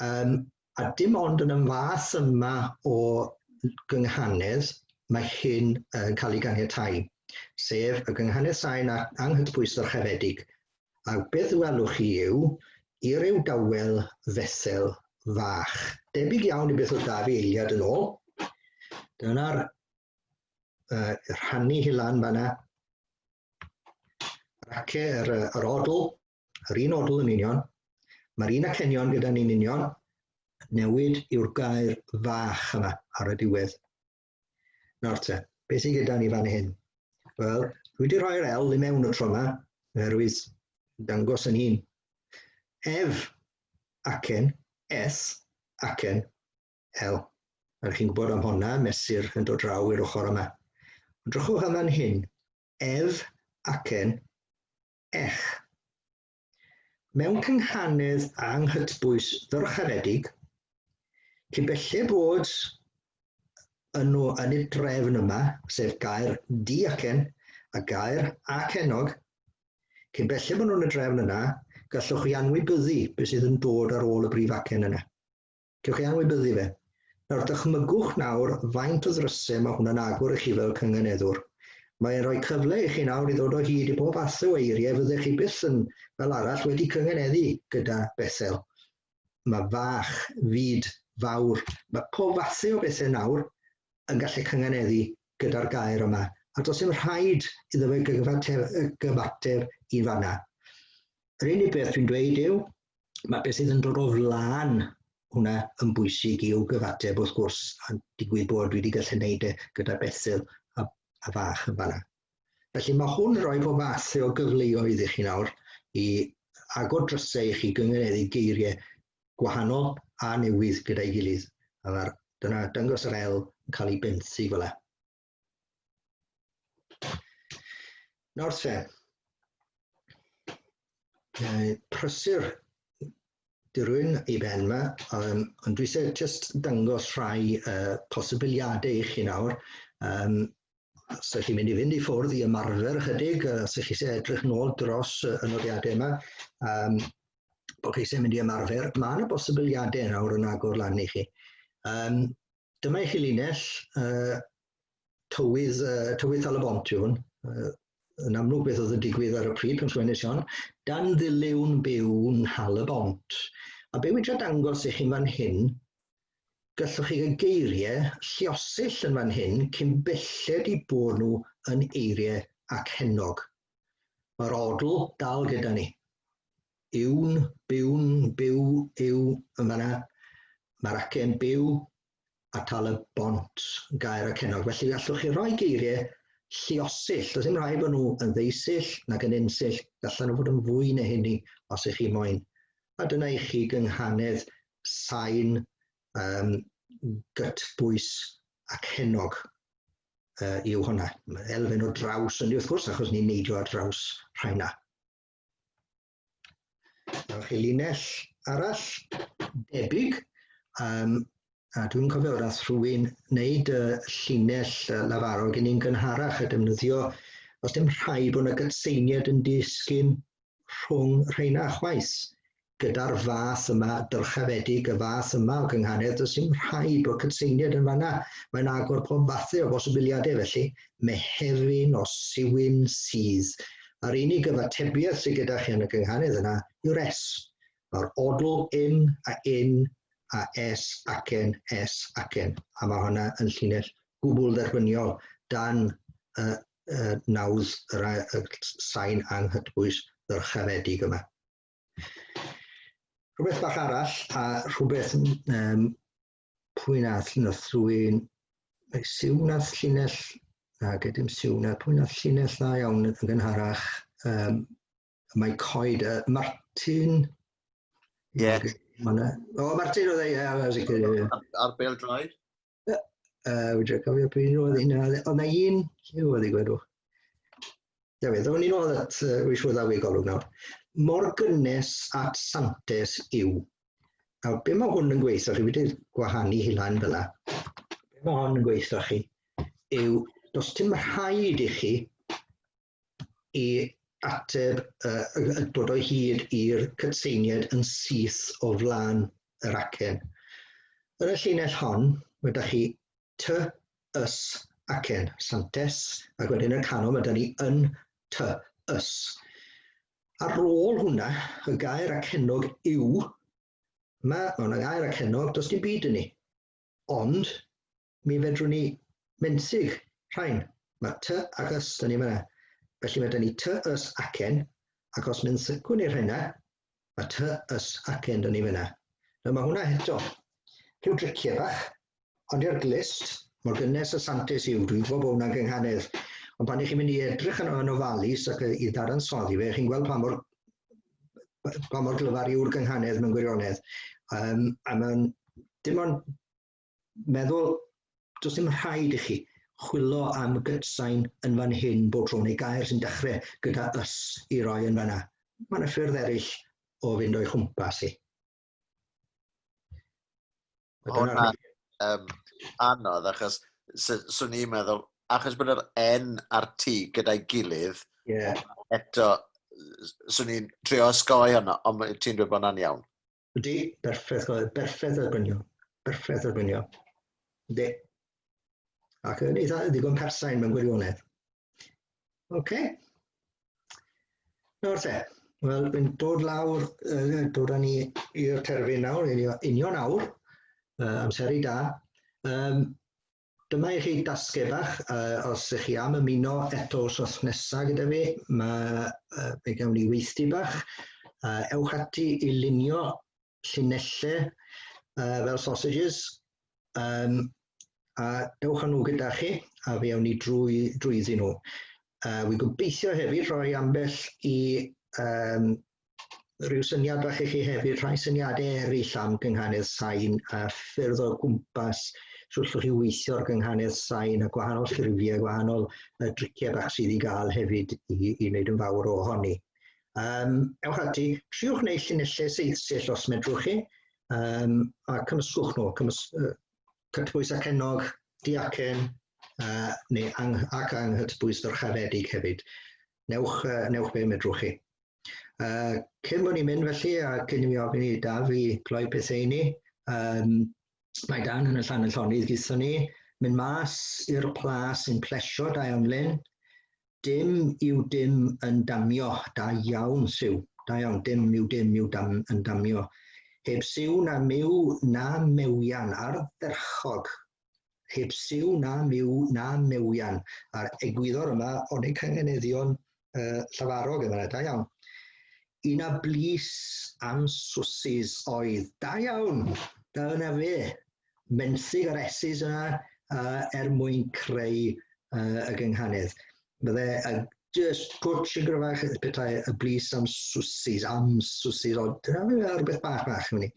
A dim ond yn y math yma o gynghanedd mae hyn yn cael ei ganiatáu, sef y gynghanedd sain anghytbwys ddyrchafedig. A beth welwch chi yw, i ryw dawel Fethel fach. Debyg iawn i beth oedd da fi eiliad yn ôl. Dyna'r rhannu hi lan fanna. Race yr odl, yr un odl yn union. Mae'r un acenion gyda ni'n union. Newid yw'r gair fach yma ar y diwedd. Nawr te. Be sydd gyda ni fan hyn? Wel, dwi wedi rhoi'r L i mewn y tro yma, oherwydd dangos yn hun. Ef, acen, S, acen, L. A chi'n gwybod am honna, mesur yn dod draw i'r ochr yma. Ond drychwch am fan hyn, ef, acen, ech. Mewn cynghanedd anghytbwys ddyrchafedig, cyn belled bod yn nhw yn y drefn yma, sef gair diacen a gair acennog, cyn belled bod nhw'n y drefn yna, gallwch chi anwybyddu beth sydd yn dod ar ôl y brif acen yna. Cewch chi anwybyddu fe. Nawr, dychmygwch nawr faint o ddrysau mae hwnna'n agor i chi fel cynganeddwr. Mae'n rhoi cyfle i chi nawr i ddod o hyd i bob fath o eiriau fyddech chi byth yn fel arall wedi cynganeddu gyda Bethel. Mae fach, fyd, fawr, mae pob fath o bethau nawr yn gallu cynganeddu gyda'r gair yma. A does dim rhaid iddo fe gyfateb i fanna. Yr unig beth dwi'n dweud yw, mae beth sydd yn dod o flaen hwnna yn bwysig i'w gyfateb wrth gwrs, a digwydd bod dwi wedi gallu gwneud e gyda Bethel a, a fach yn fanna. Felly mae hwn yn rhoi pob fath o gyfleoedd i chi nawr i agor drysau i chi gyngeneddu geiriau gwahanol a newydd gyda'i gilydd. A mae'r, dyna dangos yr L yn cael ei benthyg fel 'na. Nawr te, prysur dirwyn i ben yma, ond dwi eisiau just dangos rhai posibiliadau i chi nawr. Os ydych chi'n mynd i fynd i ffwrdd i ymarfer ychydig, os ydych chi eisiau edrych nôl dros y nodiadau yma, bod chi eisiau mynd i ymarfer, mae yna bosibiliadau nawr yn agor lan i chi. Dyma i chi linell tywydd, tywydd Tal-y-bont yw hwn. Yn amlwg beth oedd yn digwydd ar y pryd pan sgwennes i hon. Dan ddiliwn byw'n Nhal-y-bont. A be wy'n trio dangos i chi fan hyn, gallwch chi gael geiriau lluosill yn fan hyn cyn belled i bod nhw yn eiriau acennog. Mae'r odl dal gyda ni. Yw'n, byw'n, byw, yw, yn fanna. Mae'r acen byw a tal y bont, gair acennog. Felly gallwch chi roi geiriau lluosill. Does dim rhaid bod nhw yn ddeusill nag yn unsill. Gallan nhw fod yn fwy na hynny os ych chi moyn. A dyna i chi gynghanedd sain um, gytbwys acennog yw hwnna. Mae elfen o draws yn wrth gwrs, achos ni'n neidio ar draws rhaina. Nawr chi linell arall debyg, a dwi'n cofio wrth rhywun wneud y llinell lafarog i ni'n gynharach a defnyddio, os dim rhaid bod yna gytseiniad yn disgyn rhwng rheina chwaith. Gyda'r fath yma dyrchafedig, y fath yma o gynghanedd, does dim rhaid bod cytseiniad yn fanna. Mae'n agor pob fathau o bosibiliadau felly. Mehefin o siwyn sydd. A'r unig gyfatebiaeth sydd gyda chi yn y gynghanedd yna yw'r S. Mae'r odl in a in a S acen S acen. A mae hwnna yn llinell gwbl dderbyniol dan nawdd yr, y sain anghytbwys ddyrchafedig yma. Rhywbeth bach arall, a rhywbeth pwy nath, nath rhywun, siw nath llinell, na, dim siw na, pwy nath llinell dda iawn yn gynharach, mae coed, Martin, Ie. Yeah. O, Martin oedd e, ie, ie. Ar Bale Drive? Wy'n cofio pwy oedd hynna. Oedd na un, lle oedd i gwedwch? Da fe, ddown ni'n ôl at, wy'n siŵr ddaw i golwg nawr. Mor gynnes at Santes yw. Nawr, be mae hwn yn gweithio chi, wedi gwahanu hi lan fel la. Be mae hwn yn gweithio chi yw, does dim rhaid i chi i ateb, dod o hyd i'r cytseiniad yn syth o flaen yr acen. Yn y llinell hon, mae da chi t, ys, acen, Santes, ac wedyn yn y canol mae da ni yn t, ys. Ar ôl hwnna, y gair acennog yw, mae yna gair acennog, does dim byd yn ni. Ond, mi fedrwn ni menthyg rhain. Mae t ac ys da ni fan'na. Felly mae da ni t, ys, acen, ac os menthygwn ni'r rhaina, mae t, ys, acen da ni fan'na. Nawr mae hwnna eto rhyw driciau bach, ond i'r glist, Mor gynnes y santes yw, dwi'n gwybod bod hwnna'n gynghanedd. Ond pan ych chi'n mynd i edrych yn, yn ofalus ac i ddadansoddi fe, chi'n gweld pa mor, pa mor glyfar yw'r gynghanedd mewn gwirionedd. Um, a mae'n dim ond meddwl, does dim rhaid i chi chwilo am gytsain yn fan hyn bob tro, neu gair sy'n dechrau gyda ys i roi yn fanna. Mae yna ffyrdd eraill o fynd o'i chwmpas i. Hwna um, anodd, achos swn i'n meddwl, achos bod yr N a'r T gyda'i gilydd, yeah. eto, swn i'n trio osgoi hwnna, ond ti'n dweud bod hwnna'n iawn. Ydy, berffaith, berffaith erbynio. Berffaith erbynio. Ydy. Ac yn eitha ddigon persain mewn gwirionedd. Oce. Okay. Nawr te, wel, fi'n dod lawr, uh, dod â ni i'r terfyn nawr, union awr, uh, amseru da. Um, dyma i chi dasgau bach, uh, os ych chi am ymuno eto wrth nesaf gyda fi, mae, uh, fe gawn ni weithdy bach. Uh, ewch ati i lunio llinellau uh, fel sausages, um, a dewch â nhw gyda chi, a fe awn ni drwy, drwyddyn nhw. Uh, Wy'n gobeithio hefyd rhoi ambell i um, rhyw syniad bach i chi hefyd, rhai syniadau eraill am gynghanedd sain a ffyrdd o gwmpas sut allwch chi weithio'r gynghanedd sain a gwahanol ffurfiau, gwahanol uh, driciau bach sydd i gael hefyd i, i wneud yn fawr ohoni. Um, ewch ati, triwch wneud llinellau seithsill os medrwch chi, um, a cymysgwch nhw, cymys, uh, cytbwys ac enog, diacen, uh, neu ang, ac anghytbwys ddyrchafedig hefyd. Newch, uh, newch be medrwch chi. Uh, cyn bod ni'n mynd felly, a cyn i mi ofyn i Daf i gloi pethau i ni, um, mae Dan yn y llan y llonydd gyda ni, mynd mas i'r plas sy'n plesio da iawn Lyn, Dim yw dim yn damio, da iawn Siw, da iawn, dim yw dim yw dam, yn damio. Heb siw na miw na mewian, ardderchog. Heb siw na miw na mewian. A'r egwyddor yma o'n ei cyngeneddion uh, llafarog yma, da iawn. Un a blis am swsis oedd, da iawn, da yna fe. Menthyg yr S's yna uh, er mwyn creu uh, y gynghanedd. Bydde uh, just pwtsh yn gryfach petai y blis am swsis, am swsis, o dyna fe rhywbeth bach bach yn ni.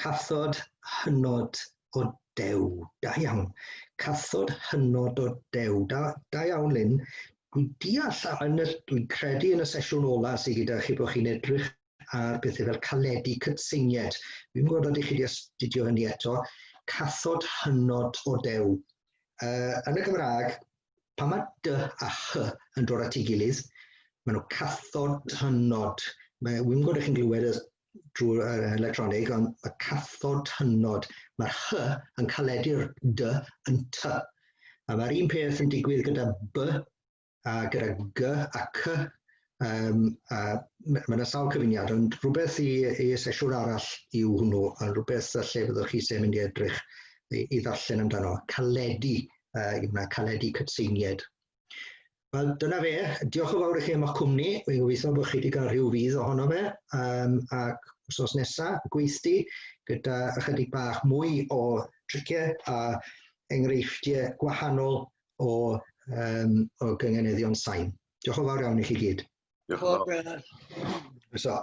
Cathod hynod o dew, da iawn. Cathod hynod o dew, da, da iawn Lyn. Dwi'n deall, yn y, dwi'n credu yn y sesiwn ola sydd gyda chi bod chi'n edrych ar bethau fel caledu cytseinied. Fi'n gwybod ydych chi wedi astudio hynny eto. Cathod hynod o dew. Uh, yn y Gymraeg, pan mae d a h yn dod at ei gilydd, maen nhw cathod hynod. Mae, wi'n gwybod ych chi'n glywed y drwy'r uh, electronig, ond mae cathod hynod. Mae'r h yn caledu'r d yn t. A mae'r un peth yn digwydd gyda b a gyda G a C, um, a mae yna sawl cyfuniad, ond rhywbeth i, i sesiwn arall yw hwnnw, a rhywbeth lle fyddwch chi sy'n mynd i edrych i, i ddarllen amdano. Caledu, uh, yw hwnna, caledu cytseinied. Wel, dyna fe. Diolch yn fawr i chi am eich cwmni. Wy'n gobeithio bod chi wedi cael rhyw fudd ohono fe. Um, ac wrthnos nesaf, gweithdy gyda ychydig bach mwy o triciau a enghreifftiau gwahanol o, um, o gyngeneddion sain. Diolch yn fawr iawn i chi gyd. Diolch yn fawr. So.